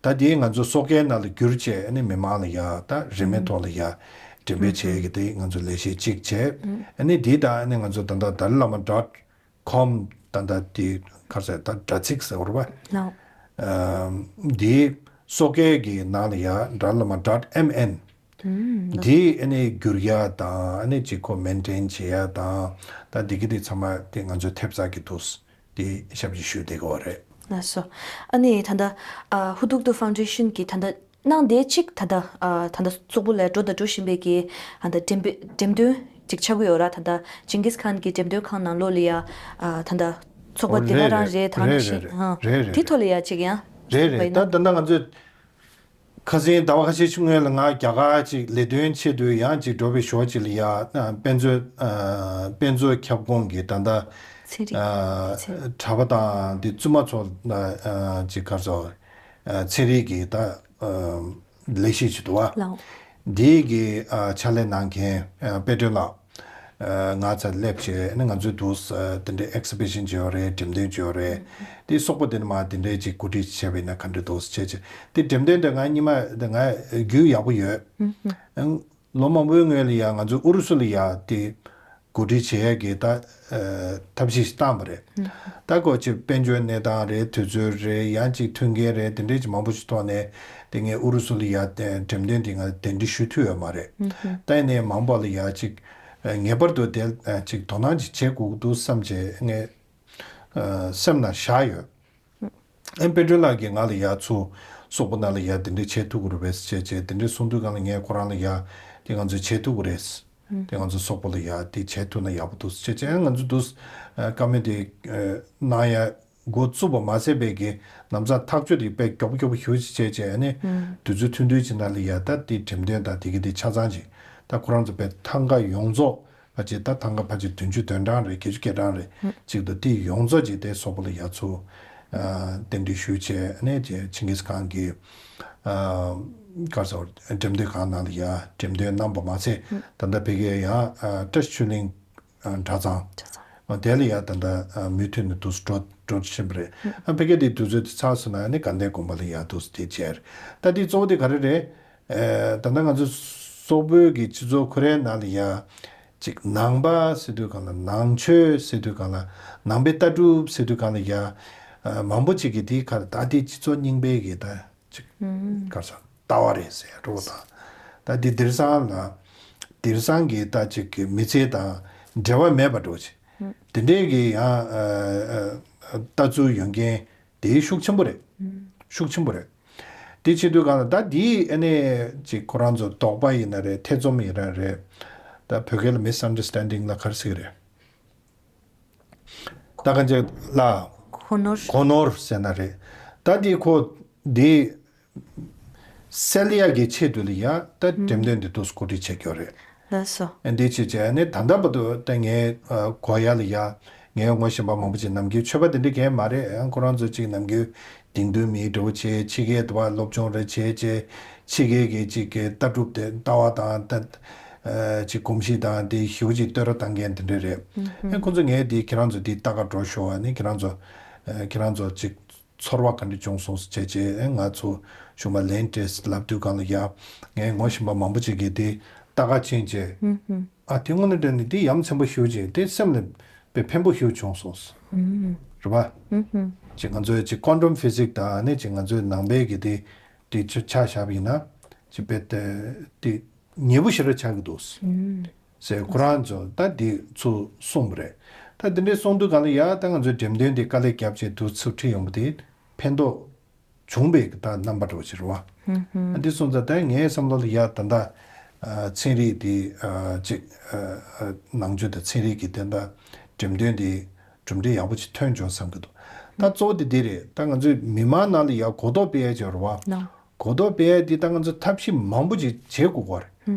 ད་དེ་ང་ཚོ་སོག་སྐད་ནང་ལ་བསྒྱུར་བྱས་ཨ་ནི་མི་མང་ལ་ཡ་ད་རིན་མེད་ཐོག་ལ་ཡ་འགྲེམས་སྤེལ་བྱེད་ཀྱི་དེ་ང་ཚོ་ལས་གཞི་གཅིག་བྱས། ཨ་ནི་དེ་ད་ཨ་ནི་ང་ཚོ་ད་ད་ད་ལ་མ་ཌོཊ་ཀོམ་ད་ད་དེ་ག་རེ་ཟེར་ད་དྲ་ཚིགས་ཟེར་བ་རེད་པ། ལགས། ཨམ་དེ་སོག་སྐད་ཀྱི་ནང་ལ་ཡ་ཌ་ལ་མ་ཌོཊ་ཨེམ་ཨེན། དེ་ཨ་ནི་བསྒྱུར་ཡ་དང་ཨ་ནི་ཅིག་ཁོ་མེན་ཊེན་བྱེད་ཡ་དང་ད་འདི་གི་དེ་ཚང་མ་དེ་ང་ཚོའི་ཐེབས་རྩ་གི་དུས་དེ་ཞབས་ཕྱི་ཞུས་བསྡད་ཀྱི་ཡོད་རེད། ལགས་སོ། ཨ་ནི་ད་ལྟ་ཨ་ཧུ་ཐུག་ཏུ་ཕའུན་ཌེ་ཤན་གི་ད་ལྟ་གནང་བསྡད་ཅིག་ད་ལྟ་ཨ་ད་ལྟ་སོག་པོ་ལ་འགྲོ་དང་འགྲོ་བཞིན་པའི་གི་ཨ་ད་འགྲེམས་འགྲེམས་སྟོན་ཅིག་ཆགས་ཀྱི་ཡོད་ར། ད་ལྟ་ཇིང་གིས་ཁཱན་གི་འགྲེམས་སྟོན་ཁང་ནང་ལོགས་ལ་ཡ་ཨ་ད་ལྟ་ཚོགས་པ་འདི་ག་རང་རེད། ད་ནང་བཞིན་ཨ་དེ་ཐོག་ལ་ཡ་ཅིག་ཡང་རེད་རེད། ད་ད་ལྟ་ང་ཚོས་ཁ་སང་ཟླ་བ་ཁ་ཤས་ཤིག་སྔོན་ལ་ང་རྒྱ་གར་ཅིག་ལས་དོན་ཆེད་དུ་ཡང་ཅིག་འགྲོ་བའི་ཞོར་ཅིག་ལ་ཡ་དཔེ་མཛོད་ཨ་དཔེ་མཛོད་ཁྱབ་ཁོངས་ཀྱི་ད་ལྟ་ཚན་རིག་ཨ་ཚན་གྲྭ་པ་དང་འདི་བཙུན་མ་ཚོ་ལ་ཨ་ཅིག་ག་རེ་ཟེར་ཨ་ཚན་རིག་གི་ད་ཨ་ལས་གཞི་ཅིག་འདུག་བ། ལགས། འདི་གི་ཨ་ཕྱག་ལས་གནང་མཁན་ཨ་དཔལ་སྒྲོན་ལགས། ཨ་ང་ཚ་སླེབས་བྱས་ཨ་ནི་ང་ཚོའི་འདུག་ཨ་དེ་འདྲའི་ཨེག་སི་བི་ཤན་བྱས་ཡོད་རེད། འགྲེམས་སྟོན་བྱས་ཡོད་རེད། དེ་སོག་པོ་དེ་ནི་མ་དེ་འདྲའི་ཅིག་གོ་སྒྲིག་བྱས་པ་ཡིན་ན་ག་འདྲ་འདུག་ཟེར་བྱས་བྱས་དེ་འགྲེམས་སྟོན་དེ་ང་གཉིས་མ་དེ་ང་རྒྱུས་ཡག་པོ་ཡོད། ཨང་ལོ་མང་པོའི་སྔོན་ལ་ཡ་ང་ཚོ་ཨུ་རུ་སུ་ལ་ཡ་དེ་གོ་སྒྲིག་བྱེད་ཡས་ཀྱི་ད་ཨ་ཐབས་ཤེས་ཤིག་བཏང་པ་རེད། ད་ཁོ་ཅིག་དཔལ་འབྱོར་གནས་སྟངས་རེད། དུས་ཚོད་རེད། ཡང་ཅིག་མཐུན་རྐྱེན་རེད། དེ་འདྲའི་ཅིག་མང་པོ་ཞིག་ཐོག་ནས་དེ་ངས་ཨུ་རུ་སུ་ལ་ཡ་འགྲེམས་སྟོན་དེ་ང་གདན་འདྲེན་ཞུ་ཐུབ་ཡོད་མ་རེད། ད་ཡིན་ནའི་མང་པོ་ལ་ཡ་ཅིག་ངེས་པར་དུ་དེ་ཅིག་དོ་སྣང་ཅིག་བྱེད་དགོས་ཀྱི་འདུག་བསམ་བྱས་ངས་སེམས་ནང་བཞག་ཡོད། ཨེམ་པེ་ཏྲི་ལགས་ཀྱིས་ང་ལ་ཡ་ཚུར་སོག་པོ་ནང་ལ་ཡ་དེ་འདྲ་བྱེད་ཐུབ་ཀྱི་རེད་པས་ཟེར་བྱས་བྱས་དེ་འདྲ་གསུང་དུས་སྒང་ལ་ངས་ཁོ་རང་ལ་ཡ་དེ་ང་ཚོས་བྱེད་ཐུབ་ཀྱི་རེད། དེ་ང་ཚོ་སོག་པོ་ལ་ཡ་དེ་བྱེད་ཐུབ་ན་ཡག་པོ་འདུག་ཟེར་བྱས་བྱས་ང་ཚོ་འདུག་བཀའ་མོལ་དེ་གནང་ཡ་འགོ་བཙུགས་པ་མ་ཟད་པའི་གི་ལམ་སང་ཐག་གཅོད་དེ་དཔེ་མགྱོགས་པོ་མགྱོགས་པོ་ཞེ་པོ་ཅིག་བྱས་བྱས་ཨ་ནི་དུས་ཚོད་ཐུང་ཐུང་ཅིག་ནང་ལ་ཡ་ད་དེ་འགྲེམས་སྟོན་དང་དེ་གི་དེ་ཆ་ཚང་ཅིག་ད་ཁོ་རང་ཚོ་དཔེ་ཐང་ག་ཡོངས་རྫོགས། ཕལ་ཆེར་ད་ཐང་ག་ཕལ་ཆེར་བདུན་ཅུ་དོན་གྲངས་རེད། བརྒྱད་ཅུ་གྱ་གྲངས་རེད། གཅིག་ཏུ་དེ་ཡོངས་རྫོགས་ཀྱི་དེ་སོག་པོ་ལ་ཡ་ཚུར་རྟེན་འབྲེལ་ཞུས་བྱས་ནས་ཀྱི་ཆིང་གིས་ཁང་གི་ག་རེ་ཟེར་འགྲེམས་སྟོན་ཁང་ནང་ལ་ཡ་འགྲེམས་སྟོན་གནང་པ་མ་ཟད་ད་ལྟ་ཕ་གིར་ཡང་བཀྲ་ཤིས་ཆོས་གླིང་གྲྭ་ཚང་དེ་ལ་ཡ་ད་ལྟ་མུ་མཐུད་ནས་དུས་སུ་འགྲོ་འགྲོ་བཞིན་པ་རེད། ཕ་གིར་དེ་དུས་ཚོད་དེ་ཚར་སོང་ན་ནི་དགའ་ལྡན་དགོན་པ་ལ་ཡ་དུས་སུ་དེ་བྱས་རེད། ད་དེ་གཙོ་བོ་དེ་ག་རེ་རེད། ད་ལྟ་ང་ཚོ་སོག་པོའི་གི་སྤྱི་ཚོགས་ཁོ་རའི་ནང་ལ་ཡ། ཅིག་ནང་པ་ཟེར་དུས་གང་ལ་ནང་ཆོས་ཟེར་དུས་གང་ལ་ནང་པའི་ལྟ་གྲུབ་ཟེར་དུས་གང་ལ་ཡ། མང་པོ་ཅིག་གིས་དེའི་ཁར་ད་དེ་སྤྱི་ཚོགས་རྙིང་པའི་གི་ད་ཅིག་གར་ས་ལྟ་བ་རེད་ཟེར་འགྲོ་དང་། ད་དེ་དེང་སང་ལ་དེང་སང་གི་ད་ཅིག་གི་མི་ཚེ་དང་འབྲེལ་བ་མེད་པ་འགྲོ་ཅིག་དེ་འདྲའི་གི་ཡང་ལྟ་ཚུལ་ཡོད་མཁན། དེ་ཤུགས་ཆེན་པོ་རེད། ཤུགས་ཆེན་པོ་རེད། དེ་བྱེད་དུས་གང་ལ་ད་དེའི་ཨ་ནི་ཅིག་ཁོ་རང་ཚོ་དོགས་པ་ཡིན་ན་རེད། ཐེ་ཚོམ་ཡིན་ན་རེད། ད་བོད་སྐད་ལ་མི་སི་ཨན་ཌར་སི་ཊན་ཌིང་ལ་ག་རེ་ཟེར་གི་རེད། ད་གང་ཅིག་ལ་གོ་ནོར་གོ་ནོར་ཟེར་ན་རེད། ད་དེ་ཁོ་དེ་སེལ་ཡག་གི་ཆེད་དུ་ལ་ཡ་ད་འགྲེམས་སྟོན་འདི་འདུག་སེ་གོ་སྒྲིག་བྱེད་རྒྱུ་རེད། ལགས་སོ། ཨ་འདི་བྱེད་བྱས་ནས་ད་ལྟ་བར་དུ་ད་ངའི་གོ་ཡ་ལ་ཡ་ངའི་ངོ་ཤེས་པ་མང་པོ་ཅིག་ནམ་རྒྱུན་ཆོས་པ་དེ་འདྲ་གས་མ་རེད། ཡང་ཁོ་རང་ཚོ་ཅིག་ནམ་རྒྱུན་དེང་དུས་མིའི་འགྲོ་བྱེད་ཕྱི་རྒྱལ་དུ་བ་སློབ་སྦྱོང་རེ་བྱེད་བྱེད་ཕྱི་རྒྱལ་གྱི་ཅིག་གི་ལྟ་གྲུབ་དེ་ལྟ་བ་དང་ད་ཅིག་གོམས་གཤིས་དང་དེ་ཞེ་པོ་ཅིག་བསྟོད་ར་བཏང་མཁན་དེ་འདྲ་རེད། ཨ་ཁོ་ཚོ་ངས་དེ་ཁྱེད་རང་ཚོ་དེ་ལྟ་ག་འགྲོ་ཤོག་ཨ་ནི་ཁྱེད་རང་ཚོ་ཁྱེད་རང་ཚོ་ཅིག་ཚོར་བ་ག་འདྲ་བྱུང་སོང་ཟེར་བྱས་བྱས་ང་ཚོ་གཞུང་མ་ལན་སྤྲད་ལབ་དུས་གང་ལ་ཡ་ངའི་ངོ་ཤེས་པ་མང་པོ་ཅིག་གིས་དེ་ལྟ་ག་ཕྱིན་བྱས་ཨ་དེ་དངོས་གནས་དྲན་ནས་དེ་ཡ་མཚན་པོ་ཞེ་པོ་ཅིག་དེ་སེམས་ལ་དཔེ་ཕན་པོ་ཞེ་པོ་བྱུང་སོང་ཟེར་རེད་པ། ཅིག་ང་ཚོའི་ཅིག་ཀོན་ཊམ་ཕི་ཟིག་དང་ནི་ཅིག་ང་ཚོའི་ནང་པའི་གི་དེ་དེ་ཆ་བཞག་པ་ཡིན་ན་ཅིག་དཔེ་དེ་དེ། ཉེ་པོ་ཞེ་དྲག་ཆགས་ཀྱི་འདུག་ཟེར་ཁོ་རང་ཚོ་ད་འདི་ཚུར་གསུངས་པ་རེད། ད་འདི་འདྲའི་གསུང་དུས་གང་ལ་ཡ་ད་ང་ཚོའི་འགྲེམས་སྟོན་འདི་དཀའ་ལས་བརྒྱབ་བྱས་དུས་ཚོད་ཁྲིད་ཡོང་པ་དེ་ཕན་ཐོགས་བྱུང་བའི་ད་རྣམ་པ་འདྲ་བོ་ཅིག་རེད་བ། འདི་སོང་ཙང་ད་ངའི་བསམ་བློ་ལ་ཡ་ད་ད་ཚན་རིག་འདི་ཅིག་ནང་ཆོས་དང་ཚན་རིག་གི་དེ་ད་འགྲེམས་སྟོན་འདི་གྲུབ་འབྲས་ཡག་པོ་ཅིག་ཐོན་བྱུང་བསམ་གྱི་འདུག་ད་གཙོ་བོ་དེ་འདི་རེད། ད་ང་ཚོའི་མི་མང་ནང་ལ་ཡ་གོ་རྟོགས་སྤེལ་ཡ་ཅིག་རེད་བ། གོ་རྟོགས་སྤེལ་ཡ་འདི་ད་ང་ཚོ་ཐབས་ཤེས་མང་པོ་ཅིག་བྱེད་དགོས་ཀྱི་རེད།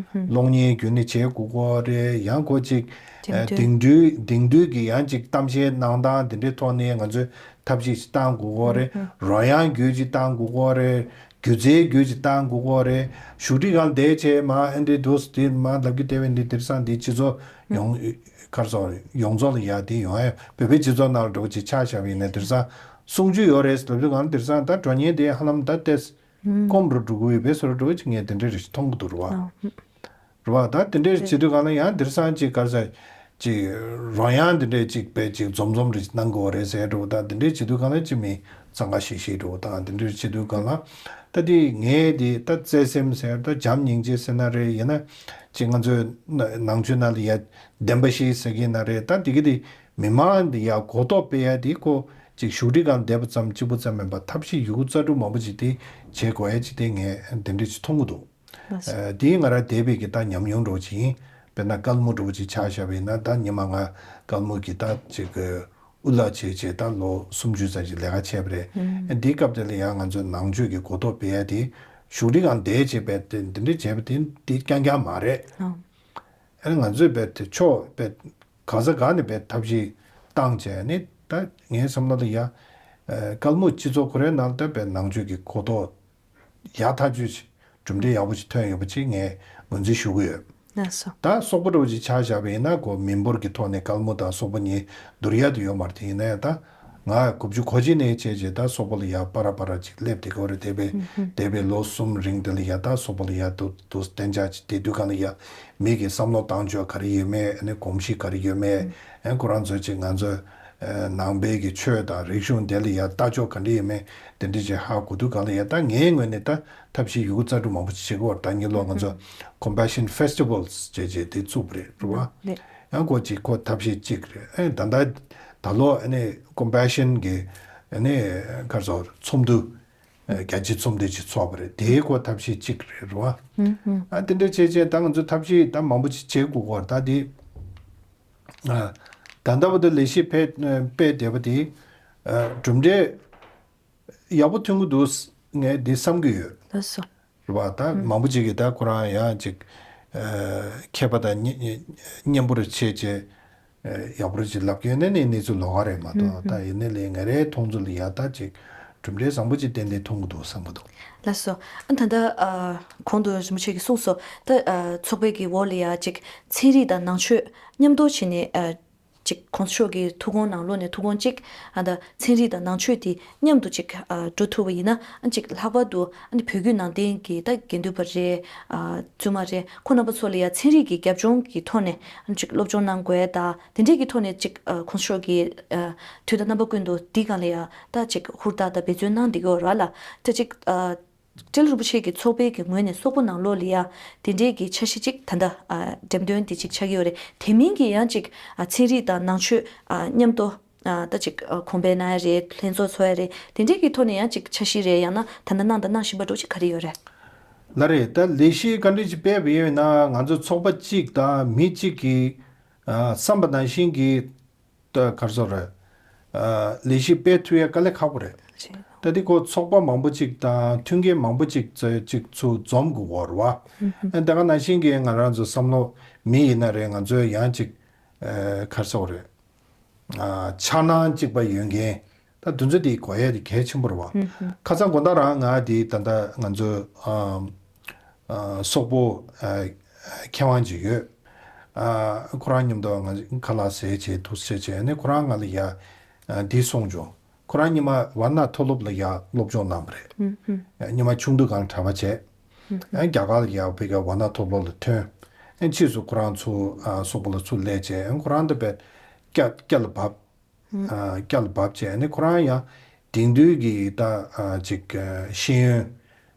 གློག་བརྙན་བརྒྱུད་ནས་བྱེད་དགོས་ཀྱི་རེད། ཡང་ཁོ་ཅིག་དེང་དུས་དེང་དུས་དེང་དུས་ཀྱི་ཡང་ཅིག་གཏམ་བཤད་གནང་སྟངས་འདི་འདྲའི་ཐོག་ནས་ང་ཚོས་ཐབས་ཤེས་ཤིག་བཏང་དགོས་ཀྱི་རེད། རོལ་དབྱངས་བརྒྱུད་ཅིག་བཏང་དགོས་ཀྱི་རེད། སྒྱུ་རྩལ་བརྒྱུད་ཅིག་བཏང་དགོས་ཀྱི་རེད། བཞུགས་ཁྲི་སྒང་བསྡད་བྱས་མ་ཨེ་འདྲའི་འདུག་འདི་མ་ལབ་རྒྱུ་དེ་བས་འདི་དེང་སང་འདི་སྤྱི་ཚོགས་ཡོངས་གར་སོང་ཡོངས་རྫོགས་ལ་ཡ་དེ་ཡོང་ཡ་བོད་པའི་སྤྱི་ཚོགས་ནང་ལ་འགྲོ་ཅིག་ཆ་བཞག་པ་ཡིན་ན་དེང་སང་གསུང་རྒྱུ་ཡོད་རེད་ལབ་དུས་སྒང་དེང་སང་ད་འགྲོ་ཉེན་དེ་ཧ་ལམ་ད་ཏེས། སྐོམ་རུ་འགྲོ་གི་ཡོད་པའི་བཟོ་འདྲ་འདྲ་བོ་ཅིག་ངས་དེ་འདྲ་རེ་ཞིག་མཐོང་གི་འདུག་རེད་བ། རེད་བ། ད་དེ་འདྲ་བྱེད་དུས་གང་ལ་ཡང་དེང་སང་ཅིག་ག་རེ་ཟེར་ཅིག་རོལ་དབྱངས་དེ་འདྲ་ཅིག་དཔེ་ཅིག་འཛོམས་འཛོམས་རེ་ཞིག་གནང་དགོས་རེད་ཟེར་འདྲ་བོ། ད་དེ་འདྲ་བྱེད་དུས་གང་ལ་ཅིག་མི་གཙང་ཁ་ཤིག་ཤིག་འདྲ་བོ། ད་དེ་འདྲ་བྱེད་དུས་གང་ལ་ད་དེ་ངས་དེ་ད་བརྩེ་སེམས་ཟེར་ད་བྱམས་སྙིང་རྗེ་ཟེར་ན་རེད། ཡིན་ན་ཅིག་ང་ཚོའི་ནང་ཆོས་ནང་ལ་ཡ་བདེན་པ་བཞི་ཟེར་གྱི་ན་རེད། ད་དེ་གི་དེ་མི་མང་དེ་ཡ་གོ་རྟོགས་སྤེལ་ཡ་དེ་ཁོ་ཅིག་བཞུགས་ཁྲི་སྒང་བསྡད་པ་ཙམ་གཅིག་པུ་ཙམ་མིན་པ་ཐབས་ཤེས་ཡོད་རྒུ་རྩལ་སྤྲུགས་མང་པོ་ཅིག་དེ་བྱེད་དགོས་ཡ་ཅིག་དེ་ངས་དེ་འདྲ་ཅིག་མཐོང་གི་འདུག་ལགས་སོ། ཨ་དེའི་ང་རང་འདས་པའི་གི་ད་ཉམས་མྱོང་འདྲ་བོ་ཅིག་ཡིན། དཔེར་ན་སྐལ་རྨོ་འདྲ་བོ་ཅིག་ཆ་བཞག་པ་ཡིན་ན་ད་ཉི་མ་ང་སྐལ་རྨོ་གི་ད་ཅིག་གི་དབུ་བླ་བྱས་བྱས་ད་ལོ་སུམ་ཅུ་ཙམ་ཅིག་ལས་ཀ་བྱས་པ་རེད། ཨ་འདིའི་སྐབས་དེ་ལ་ཡང་ང་ཚོའི་ནང་ཆོས་ཀྱི་གོ་རྟོགས་སྤེལ་ཡ་དེ་བཞུགས་ཁྲི་སྒང་བསྡད་བྱས་པའི་དེ་འདི་འདྲ་བྱས་པ་དེ་དེ་རྐྱང་རྐྱང་མ་རེད། ཨ་ནི་ང་ཚོས་དཔེ་དེ་ཕྱོགས་དཔེ་ག་ས་ག་ནས་དཔེ་ཐབས་ཤེས་བཏང་བྱས་ནི་ད་ངའི་བསམ་བློ་ལ་ཡ། ཨ་སྐལ་རྨོ་སྤྱི་ཚོགས་ཁོ་རའི་ནང་ལ་ད་དཔེ་ནང་ཆོས་ཀྱི་གོ་རྟོགས་ཡག་ཐག་ཆོད་ཅིག་གྲུབ་འབྲས་ཡག་པོ་ཞིག་ཐོན་ཡོད་པ་ཅིག་ངས་ངོས་འཛིན་ཞུ་གི་ཡོད། ལགས་སོ། ད་སོག་པོ་འདྲ་བོ་ཅིག་ཆ་བཞག་པ་ཡིན་ན་ཁོ་མི་འབོར་གྱི་ཐོག་ནས་སྐལ་རྨོ་དང་སོག་པོ་གཉིས་བསྡུར་ཡ་དེ་ཡོད་མ་རེད། དེ་ཡིན་ན་ཡང་ད་ང་དགུ་བཅུ་གོ་གཅིག་ནས་བྱས་བྱས་ད་སོག་པོ་ལ་ཡ་པ་ར་པ་ར་ཅིག་སླེབས་བསྡད་ཀྱི་ཡོད་རེད། འདས་པའི་འདས་པའི་ལོ་གསུམ་རིང་དེ་ལ་ཡ་ད་སོག་པོ་ལ་ཡ་དུ་དུ་གཏན་འཇགས་ཅིག་བསྡད་དུས་སྒང་ལ་ཡ་མི་གི་བསམ་བློ་བཏང་ཕྱོགས་ག་རེ་ཡོད་མེད། ཨ་ནི་གོམས་གཤིས་ག་རེ་ཡོད་མེད། ཨ་ཁོ་རང་ཚོས་ཅིག་ང་ཚོའི་ནང་པའི་གི་ཆོས་དང་རིག་གཞུང་དེ་ལ་ཡ་ལྟ་ཕྱོགས་ག་འདྲ་ཡོད་མེད་དེ་འདྲ་ཅིག་ཧ་གོ་དུས་སྒང་ལ་ཡ་ད་ངའི་ངོས་ནས་ད་ཐབས་ཤེས་ཡོད་རྒུ་རྩལ་སྤྲུགས་མང་པོ་ཅིག་བྱེད་ཀྱི་ཡོད་རེད། ད་ངའི་ལོ་ང་ཚོ་Compassion Festivals་བྱས་བྱས་དེ་བཙུགས་པ་རེད་རེད་བ། ཡང་ཁོ་ཅིག་ཁོ་ཐབས་ཤེས་གཅིག་རེད། ཨེ་ད་ལྟ་ད་ལོ་ཨ་ནི་Compassion་གི་ ཨ་ནི་ག་རེ་ཟེར་ཚོགས་འདུ། ཨ་རྒྱ་ཆེའི་ཚོགས་འདུ་ཅིག་ཚོགས་པ་རེད། དེའི་ཁོ་ཐབས་ཤེས་གཅིག་རེད་རེད་བ། ཨ་དེ་འདྲ་བྱས་བྱས་ད་ང་ཚོས་ཐབས་ཤེས་ད་མང་པོ་ཅིག་བྱེད་དགོས་ཀྱི་ཡོད་རེད། ད་དེ་ཨ་ད་ལྟ་བར་དུ་ལས་གཞི་སྤེལ་སྤེལ་བསྡད་པ་དེ་ཨ་གྲུབ་འབྲས་ཡག་པོ་ཐོན་གྱི་འདུག་ངས་འདི་བསམ་གྱི་ཡོད། ལགས་སོ། རེད་བ། ད་མང་པོ་ཅིག་གིས་ད་ཁོ་རང་ཡང་ཅིག་ཨ་མཁས་པ་དང་མཉམ་པོར་བྱས་བྱས་ཨ་ཡག་པོ་ཅིག་ལབ་ཀྱི་ཡོད་ནའི་གནས་ཚུལ་ལོགས་ཀ་རེད་མ་གཏོགས། ད་ཡིན་ནའི་ལས་ང་རའི་མཐོང་ཚུལ་ལ་ཡང་ད་ཅིག་གྲུབ་འབྲས་བཟང་པོ་ཅིག་ཏན་ཏན་མཐོང་གི་འདུག་བསམ་གྱི་འདུག། ལགས་སོ། ཨ་ད་ལྟ་ཨ་གོང་དུ་རིན་པོ་ཆེ་གིས་གསུངས་སོང་། ད་ཨ་ཚོགས་པའི་གི་འོག་ལ་ཡང་ཅིག་ཚན་རིག་དང་ནང་ཆོས་མཉམ་དུ་བྱས་ནས་ཨ་ཅིག་གོང་ས་མཆོག་གི་ཐུགས་དགོངས་ནང་ལོགས་ནས་ཐུགས་དགོངས་གཅིག་ཨ་ད་ཚན་རིག་དང་ནང་ཆོས་དེ་མཉམ་དུ་ཅིག་ཨ་འགྲོ་ཐུབ་པ་ཡིན་ན། ཨ་ཅིག་ལྷག་པར་དུ་ཨ་ནི་བོད་བརྒྱུད་ནང་བསྟན་གྱི་ད་དགེ་འདུན་པ་རེད། ཨ་བཙུན་མ་རེད། ཁོང་རྣམ་པ་ཚོ་ལ་ཡང་ཚན་རིག་གི་རྒྱབ་ལྗོངས་ཀྱི་ཐོག་ནས་ཨ་ཅིག་སློབ་སྦྱོང་གནང་དགོས་ད་དེ་འདྲས་ཀྱི་ཐོག་ནས་ཅིག་ཨ་གོང་ས་མཆོག་གིས་ཨ་དུས་དང་རྣམ་པ་ཀུན་ཏུ་འདི་སྒང་ལ་ཡང་ད་ཅིག་ཧུར་ཐག་དང་འབད་བརྩོན་གནང་བསྡད་ཀྱི་ཡོད་རེད་བ་ལགས། ད་ཅིག་ཨ་སྤྲེལ་རིན་པོ་ཆེ་གི་ཚོགས་པའི་གི་ངོས་ནས་སོག་པོ་ནང་ལོགས་ལ་ཡ་དེ་འདྲའི་གི་འཆར་གཞི་གཅིག་ད་ལྟ་ཨ་འགྲེམས་སྟོན་དེ་གཅིག་ཆགས་ཀྱི་ཡོད་རེད། དེ་མིན་གྱི་ཡང་གཅིག་ཨ་ཚན་རིག་དང་ནང་ཆོས་ཨ་མཉམ་དུ་ཨ་ད་གཅིག་ཨ་གོང་འཕེལ་གནང་ཡ་རེད། ལྷན་ཚོགས་ཚོགས་ཡ་རེད། དེ་འདྲའི་གི་ཐོག་ནས་ཡང་གཅིག་འཆར་གཞི་རེད། ཡང་ན་ད་ལྟ་གནང་དང་གནང་བཞིན་པ་འདྲ་གཅིག་ག་རེ་ཡོད་རེད། ལགས་རེད། ད་ལས་གཞི་ག་འདྲ་ཅིག་སྤེལ་བ་ཡིན་ན་ང་ཚོ་ཚོགས་པ་གཅིག་དང་མི་གཅིག་གིས་ཨ་བསམ་པ་ནང་བཞིན་གྱི་ད་ག་རེ་ཟེར་རེད། ཨ་ལས་གཞི་སྤེལ་ཐུབ་ཡ་དཀའ་ལས་ཁག་པོ་རེད། རེད། ད་འདི་ཁོ་ཚོགས་པ་མང་པོ་ཅིག་དང་མཐུན་རྐྱེན་མང་པོ་ཅིག་ཚོ་ཅིག་ཚུར་འཛོམས་དགོས་ཀྱི་ཡོད་རེད་བ། ཨ་ད་ག་ནང་བཞིན་གྱི་ང་རང་ཚོ་བསམ་བློ་མི་ཡིན་ན་རེད། ང་ཚོས་ཡང་ཅིག་ཨ་ག་རེ་ཟེར་རེད། ཨ་འཆར་སྣང་གཅིག་པ་ཡོད་མཁན་ད་དེ་ཚོ་དེ་དགོས་ཡ་དེ་གལ་ཆེན་པོ་རེད་བ། ཁ་སང་དགོང་དག་རང་ང་དེ་ད་ལྟ་ང་ཚོ་ཨ་ཨ་སོག་པོ་ཨ་མཁས་དབང་ཅིག་ཡོད། ཨ་ཁོ་རང་མཉམ་དུ་ང་ཁ་ལག་ཟས་བྱས་འདུག་སེ་བྱས་ནས་ཁོ་རང་ང་ལ་ཡ་ཨ་འདི་གསུངས་བྱུང་། ཁོ་རང་ཉི་མ་ཝཱ་ཎ་མཐོ་སློབ་ལ་ཡ་སློབ་སྦྱོང་གནང་བ་རེད། ཨ་ཉི་མ་ཆུང་དུས་སྒང་ལ་གྲྭ་པ་བྱས། ཨ་རྒྱ་གར་ལ་ཡ་བོད་ཀྱི་ཝཱ་ཎ་མཐོ་སློབ་ལ་ཐོན། ཨ་ཕྱིས་སུ་ཁོ་རང་ཚུར་ཨ་སོག་པོ་ལ་ཚུར་སླེབས་བྱས། ཨ་ཁོ་རང་དེ་བས་སྐྱ་སྐྱ་ལ་བབས། ཨ་སྐྱ་ལ་བབས་བྱས་ནས་ཁོ་རང་ཡང་དེང་དུས་ཀྱི་ད་ཨ་ཅིག་ཨ་ཤེས་ཡོན་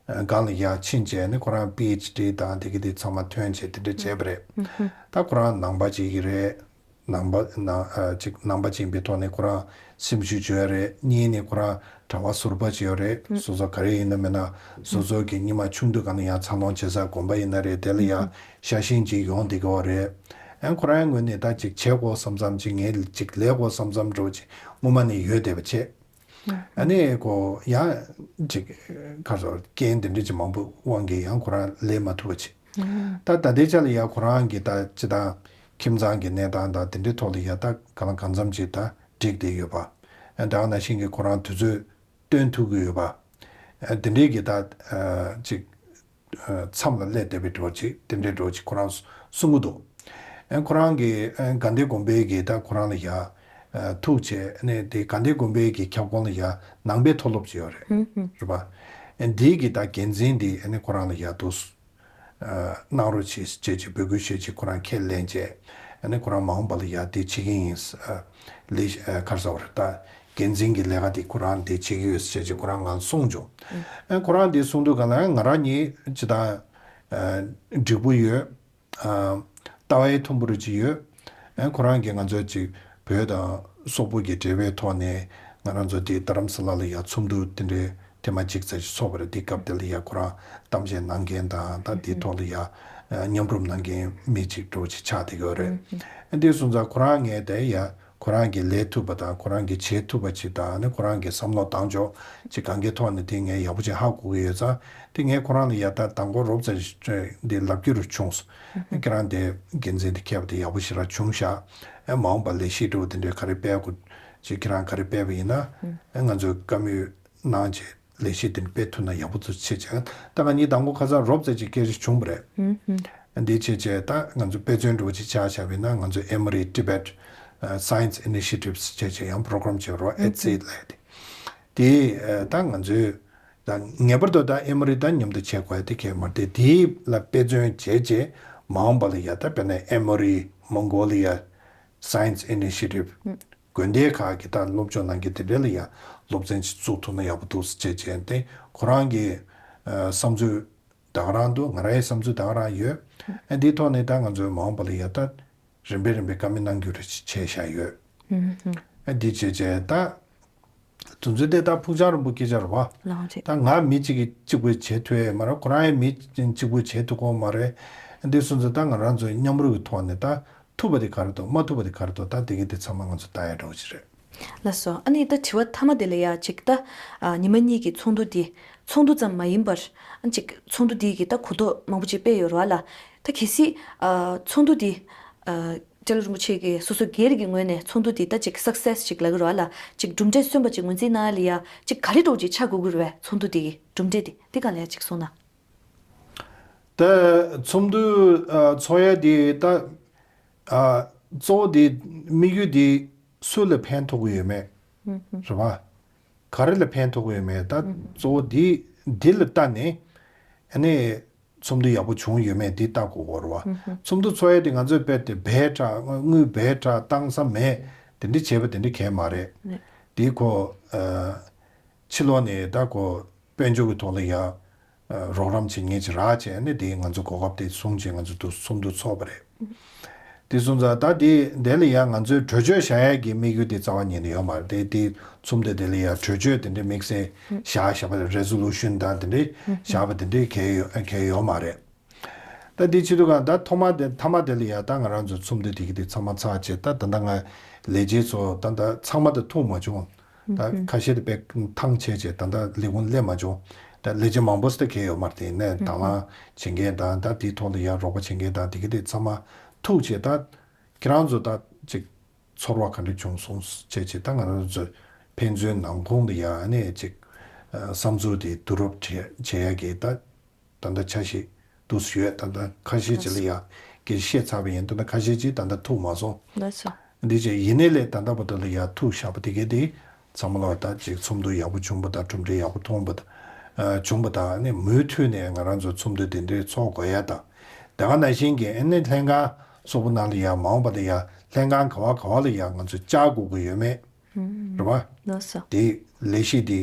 ཨ་སྒང་ལ་ཡར་ཕྱིན་བྱས་ནས་ཁོ་རང་པི་ཨེཆ་ཌི་དང་དེ་གི་དེ་ཚང་མ་ཐོན་བྱས་དེ་འདྲ་བྱས་པ་རེད། ད་ཁོ་རང་ནང་པ་ཅིག་གི་རེད། ནང་པ་ནང་ཨ་ཅིག་ནང་པ་ཅིག་ཡིན་པའི་ཐོག་ནས་ཁོ་རང་སེམས་ཤུགས་བྱོས་རེད། གཉིས་ནས་ཁོ་རང་གྲྭ་པ་ཟུར་པ་ཅིག་ཡོད་རེད། སོ་སོ་ག་རེ་ཡིན་ན་མིན་ན་སོ་སོ་གི་ཉི་མ་ཆུང་དུས་སྒང་ནས་ཡང་འཚར་ལོངས་བྱེད་ས་དགོན་པ་ཡིན་ན་རེད། དེ་ལ་ཡང་ཤ་ཞེན་ཅིག་ཡོང་བསྡད་ཀྱི་ཡོད་རེད། ཨ་ཁོ་རང་ངོས་ནས་ད་ཅིག་བྱེད་དགོས་བསམ་བསམ་ཅིག་ངས་ཅིག་ལས་དགོས་བསམ་བསམ་འདྲ་བོ་ཅིག་སྔོན་མ་ནས་ཡོད་བསྡད་པ་བྱས། ཨ་ནི་ཁོ་ཡང་ཅིག་ག་རེ་ཟེར་རྐྱེན་དེ་འདྲ་ཅིག་མང་པོ་དབང་གིས་ཡང་ཁོ་རང་ལས་མ་ཐུབ་པ་བྱས། ད་ད་ལྟའི་ཆ་ལ་ཡང་ཁོ་རང་གི་ད་སྤྱི་བཏང་ཁྱིམ་ཚང་གི་གནས་སྟངས་དང་དེ་འདྲའི་ཐོག་ལ་ཡང་ད་གང་ལ་གང་འཚམ་ཅིག་ད་འགྲིག་བསྡད་ཡོད་པ། ཨ་ད་ག་ནང་བཞིན་གྱི་ཁོ་རང་དུས་ཚོད་སྟོན་ཐུབ་ཀྱི་ཡོད་པ། ཨ་དེ་འདྲའི་གི་ད་ཨ་ཅིག་ཨ་མཚམས་ལ་སླེབས་བསྡད་པའི་འདྲ་བོ་ཅིག་དེ་འདྲའི་འདྲ་བོ་ཅིག་ཁོ་རང་གསུང་གི་འདུག། ཨ་ཁོ་རང་གི་ཨ་དགའ་ལྡན་དགོན་པའི་གི་ད་ཁོ་རང་ལ་ཡ་ཨ་ཐུག་བྱས་ནས་དེ་དགའ་ལྡན་དགོན་པའི་གི་ཁྱབ་ཁོངས་ལ་ཡ་ནང་པའི་མཐོ་སློབ་ཅིག་ཡོད་རེད། རེད་པ། ཨ་འདིའི་གི་ད་འགན་འཛིན་འདི་ཨ་ནི་ཁོ་རང་ལ་ཡ་འདུག་གནང་རོགས་བྱེད་ཅེས་ཀྱི་འབོད་སྐུལ་ཞུས་ཀྱི་ཁོ་རང་ཁས་ལེན་བྱས། ཨ་ནི་ཁོ་རང་མ་འོངས་པ་ལ་ཡ་དེ་བྱེད་ཀྱི་ཡིན། ལས་ག་རེ་ཟེར་བ་རེད། ད་འགན་འཛིན་གྱི་ལས་ཀ་དེ་ཁོ་རང་དེ་བྱེད་ཀྱི་ཡོད་ཅེས་ཀྱི་ཁོ་རང་ང་ལ་གསུངས་བྱུང་། ཨ་ཁོ་རང་དེ་གསུངས་དུས་ག་ལ་ང་རང་ཉིད་ཅི་ད་འགྲིག་པོ་ཡོད། ལྟ་བ་ཡི་མཐུན་པོ་རུ་ཅི་ཡོད། ཨ་ཁོ་རང་གིས་ང་ཚོ་ཅིག་བོད་དང་སོག་པོ་གི་འབྲེལ་བའི་ཐོག་ནས་ང་རང་ཚོ་དེ་རྡ་རམ་ས་ལ་ལ་ཡ་ཚོགས་འདུ་དེ་འདྲའི་ཐེངས་མ་གཅིག་ཙམ་ཞིག་ཚོགས་པ་རེད། དེ་སྐབས་དེ་ལ་ཡ་ཁོ་རང་གཏམ་བཤད་གནང་མཁན་དང་ད་དེའི་ཐོག་ལ་ཡ་མཉམ་རུབ་གནང་མཁན་མི་གཅིག་འདྲ་བོ་ཅིག་ཆགས་བསྡད་ཡོད་རེད། ཨ་དེ་སོང་ཙང་ཁོ་རང་ངས་དེ་ཡ་ཁོ་རང་གིས་ལས་ཐུབ་པ་དང་ཁོ་རང་གིས་བྱེད་ཐུབ་པ་ཅིག་དང་ནི་ཁོ་རང་གི་བསམ་བློ་བཏང་ཕྱོགས་ཅིག་གང་གའི་ཐོག་ནས་དེ་ངས་ཡག་པོ་ཅིག་ཧ་གོ་གི་ཡོད་ཙང་དེ་ངས་ཁོ་རང་ལ་ཡ་ད་དང་པོ་རོབ་ཙམ་ཞིག་འདི་ལབ་རྒྱུ་རུ་བྱུང་སོང་། ཁྱེད་རང་དེ་འགན་འཛིན་དེ་ཁྱེད་པ་དེ་ཡག་པོ་ཞིག་ར་བྱུང་ཤག། ཨེ་མ་འོངས་པ་ལས་གཞི་འདྲ་བོ་དེ་འདྲའི་ག་རེ་སྤེལ་དགོས་ཅིག་ཁྱེད་རང་ག་རེ་སྤེལ་བ་ཡིན་ན་ཨེ་ང་ཚོས་བཀའ་མོལ་གནང་བྱས་ལས་གཞི་དེ་འདྲ་སྤེལ་ཐུབ་ན་ཡག་པོ་ཚོ་བྱེད་བྱས། ད་ང་གཉིས་དང་པོ་ཁ་སང་རོབ་ཙམ་ཅིག་སྐད་ཆ་བྱུང་བ་རེད། འདི་བྱས་བྱས་ད་ང་ཚོ་དཔེ་མཚོན་འདྲ་བོ་ཅིག་ཆ་བཞག་པ་ཡིན་ན་ང་ཚོ་Emory Tibet Science Initiatives བྱས་བྱས་ཡང་པོ་རོ་གྷ་རམ་བྱས་རོ་ཨེ་ཙི་ལབ་དེ། དེ་ད་ང་ཚོས་ད་ངེས་པར་དུ་ད་ཨེ་མོ་རི་དང་མཉམ་དུ་བྱེད་དགོས་དེ་གལ་མ་རེད་དེ། དེ་ལ་དཔེ་མཚོན་བྱས་རྗེས་མ་འོངས་པ་ལ་ཡ་ད་དཔེར་ན་ཨེ་མོ་རི་མོང་གོ་ལི་ཡ་Science Initiative དགོན་སྡེ་ཁག་གི་ད་སློབ་སྦྱོང་གནང་མཁན་དེ་འདྲ་ལ་ཡ་སློབ་ཚན་ཅིག་བཙུགས་ཐུབ་ན་ཡག་པོ་འདུག་ཟེར་བྱས་བྱས་ཏེ་ཁོ་རང་གི་བསམ་ཚུལ་ད་ག་རང་འདུག། ང་རང་ཡི་བསམ་ཚུལ་ད་ག་རང་ཡོད། ཨ་འདིའི་ཐོག་ནས་ད་ང་ཚོའི་མ་འོངས་པ་ལ་ཡ་ད་རིམ་པས་རིམ་པས་བཀའ་མོལ་གནང་རྒྱུ་རེ་བྱས་བཞག་ཡོད། ཨ་འདི་བྱས་བྱས་ད། དེ་ཚོ་དེ་ད་ཕུགས་རྒྱང་རིང་པོ་སྐད་ཆ་རེད་བ། ལགས་རེད། ད་ང་མི་གཅིག་གིས་གཅིག་པུ་བྱེད་ཐུབ་ཡས་མ་རེད། ཁོ་རང་ཡང་མི་གཅིག་པུ་བྱེད་ཐུབ་ཀྱི་མ་རེད། འདི་སོང་ཙང་ད་ང་རང་ཚོ་མཉམ་རུབ་ཀྱི་ཐོག་ནས་ད་ཐུབ་པ་དེ་ག་རེ་འདུག་མ་ཐུབ་པ་དེ་ག་རེ་འདུག་ད་དེ་གི་དེ་ཚང་མ་ང་ཚོ་ལྟ་ཡ་འདྲ་བོ་ཞིག་རེད། ལགས་སོ། ཨ་ནི་ད་དྲི་བ་མཐའ་མ་དེ་ལ་ཡ་ཅིག་ད། ཨ། ཉི་མ་གཉིས་ཀྱི་ཚོགས་འདུ་འདི་ཚོགས་འདུ་ཙམ་མ་ཡིན་པར། ཨ། ཅིག་ཚོགས་འདུ་འདི་གི་ད་གོ་རྟོགས་མང་པོ་ཅིག་སྤེལ་ཡོད་རེད་བ་ལ། ད་གལ་སྲིད། ཨ། ཚོགས་འདུ་འདི། ཨ། སྤྲེལ་ལོ་རིན་པོ་ཆེ་གིས་སོ་སོ་སྒེར་གྱི་ངོས་ནས་ཚོགས་འདུ་འདི་ད་ཅིག་སག་སེ་སི་ཅིག་ལབ་ཀྱི་རེད་བ་ལ། ཅིག་གྲུབ་འབྲས་སོན་པ་ཅིག་ངོས་འཛིན་གནང་ཡ་ལ་ཡ་ཅིག་ག་རེ་འདྲ་བོ་ཅིག་ཆགས་དགོས་ཀྱི་རེད་བས། ཚོགས་འདུ་འདི་གི་གྲུབ་འབྲས་འདི་འདི་ག་ལ་ཡ་ཅིག་གསུངས་ན། ད་ཚོགས་འདུ་ཨ་ཚོགས་ཡ་དེ་ད་ཨ་གཙོ་བོ་དེ་དམིགས་ཡུལ་དེ་སུ་ལ་ཕན་ཐོགས་ཀྱི་ཡོད་མེད་རེད་བ། ག་རེ་ལ་ཕན་ཐོགས་ཀྱི་ཡོད་མེད་ད་གཙོ་བོ་དེ་འདི་ལ་ལྟ་ནས་ཨ་ནི་ཚོགས་འདུ་ཡག་པོ་བྱུང་ཡོད་མེད་དེ་ལྟ་དགོས་ཀྱི་རེད་བ། ཚོགས་འདུ་ཚོགས་ཡ་དེ་ང་ཚོས་དཔེ་དེ་བས་དྲག་དངུལ་བས་དྲག་བཏང་ས་མེད་དེ་འདྲ་བྱས་པ་དེ་འདྲ་གང་ཡང་མ་རེད། དེ་ཁོ་ཨ་ཕྱི་ལོགས་ནས་ད་ཁོ་དཔལ་འབྱོར་གྱི་ཐོག་ལ་ཡ། ཨ། རོགས་རམ་བྱེད་མཁན་ཅིག་རག་བྱས་ནས་དེ་ང་ཚོ་གོ་སྐབས་དེ་བཟུང་བྱས་ང་ཚོ་དུ་ཚོགས་འདུ་ཚོགས་པ་རེད། དེ་སོང་ཙང་ད་དེ་དེ་ལ་ཡ་ང་ཚོའི་གྲོས་ཆོད་བཞག་ཡ་གི་དམིགས་ཡུལ་དེ་རྩ་བ་ཉིད་ནས་ཡོད་མ་རེད་དེ། དེ་ཚོགས་འདུ་དེ་ལ་ཡ་གྲོས་ཆོད་དེ་འདྲའི་དམིགས་བསལ་བཞག་བཞག་པ་རེ་ཟོ་ལུ་ཤོན་དང་དེ་འདྲའི་བཞག་པ་དེ་འདྲའི་གལ་ཡོད་གལ་ཡོད་མ་རེད། ད་དེ་བྱེད་དུས་གང་ད་ཐོག་མ་དེ་མཐའ་མ་དེ་ལ་ཡ་ད་ང་རང་ཚོ་ཚོགས་འདུ་དེ་གི་དེ་ཚང་མ་ཚར་བྱས་ད་ད་ལྟ་ང་ལས་བྱེད་ཚོ་ད་ད་ཚང་མ་དེ་ཐུག་མ་བྱུང་། ད་ཁ་ཤས་དེ་དཔེ་ཐང་ཆད་བྱས་ད་ད་ལས་ཁུངས་སླེབས་མ་བྱུང་། ད་ལས་བྱེད་མང་པོ་ཞིག་ད་གལ་ཡོད་མ་རེད། དེ་ནས་དང་བླངས་བྱེད་མཁན་དང་ད་དེའི་ཐོག་ལ་ཡ་རོགས་པ་བྱེད་མཁན་དང་དེ་གི་དེ་ཚང་མ་ཐུག་བྱས་ད་ཁྱེད་རང་ཚོ་ད་ཅིག་ཚོར་བ་ག་འདྲ་བྱུང་སོང་བྱས་བྱས་ད་ང་རང་ཚོ་ཕན་ཚུན་ནང་ཁོངས་ལ་ཡ་ཨ་ནི་ཅིག་བསམ་ཚུལ་དེ་བསྡུ་རུབ་བྱེད་བྱེད་ཡ་གི་ད། ད་ལྟ་འཆར་གཞི་འདུག་སེ་ཡོད། ད་ལྟ་ཁ་ཤས་ཅིག་ལ་ཡ་སྐད་ཆ་བཤད་ཚར་བ་ཡིན། ད་ལྟ་ཁ་ཤས་ཅིག་ད་ལྟ་ཐུག་མ་སོང་། ལགས་སོ། འདི་ཅིག་ཡིན་ནའི་ལས་ད་ལྟ་བར་དུ་ལ་ཡ་ཐུག་བཞག་པ་དེ་གས་དེ་ཚང་མ་ལ་ད་ཅིག་ཚོགས་འདུ་ཡག་པོ་བྱུང་བ་དང་གྲུབ་འབྲས་ཡག་པོ་མཐོང་བ་དང་། ཨ། བྱུང་བ་དང་ནི་མུ་མཐུད་ནས་ང་རང་ཚོ་ཚོགས་འདུ་དེ་འདྲའི་ཚོགས་དགོས་ཡ་དང་། དེ་ག་ནང་བཞིན་གྱི་ཨ་ནི་ལྷན་ཁང་སོགས་པ་ནང་ལ་ཡ་མ་འོངས་པ་ལ་ཡ་ལྷན་ཁང་ག་བ་ག་བ་ལ་ཡ་ང་ཚོ་བཅར་དགོས་ཀྱི་ཡོད་མེད། རེད་བ། ལགས་སོ། དེ་ལས་གཞི་དེ།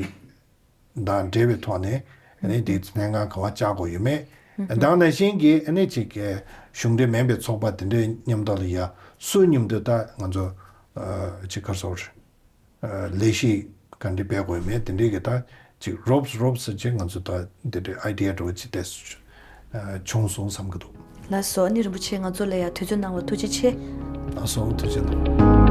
དང་འབྲེལ་བའི་ཐོག་ནས་ཨ་ནི་དེ་ལྷན་ཁང་ག་བ་བཅར་དགོས་ཡོད་མེད། དེ་ནང་བཞིན་གྱི་ཨ་ནི་ཅིག་གཞུང་འབྲེལ་མིན་པའི་ཚོགས་པ་དེ་འདྲའི་མཉམ་དུ་ལ་ཡ་སུ་མཉམ་དུ་ད་ང་ཚོ་ཨ་ཅིག་ག་རེ་ཟེར། ཨ་ལས་གཞི་ག་འདྲ་སྤེལ་དགོས་ཡོད་མེད་དེ་འདྲའི་གི་ད་ཅིག་རོབ་རོབ་ཅིག་ང་ཚོ་ད་དེ་འདྲའི་ཨའི་ཌི་ཡ་འདྲ་བོ་ཅིག་དེ་ཨ་བྱུང་སོང་བསམ་གི་འདུག་ལགས་སོ། ཨ་ནི་རིན་པོ་ཆེ་ང་ཚོ་ལ་ཡ་དུས་ཚོད་གནང་བར་ཐུགས་རྗེ་ཆེ། ལགས་སོ་ཐུགས་རྗེ་གནང་།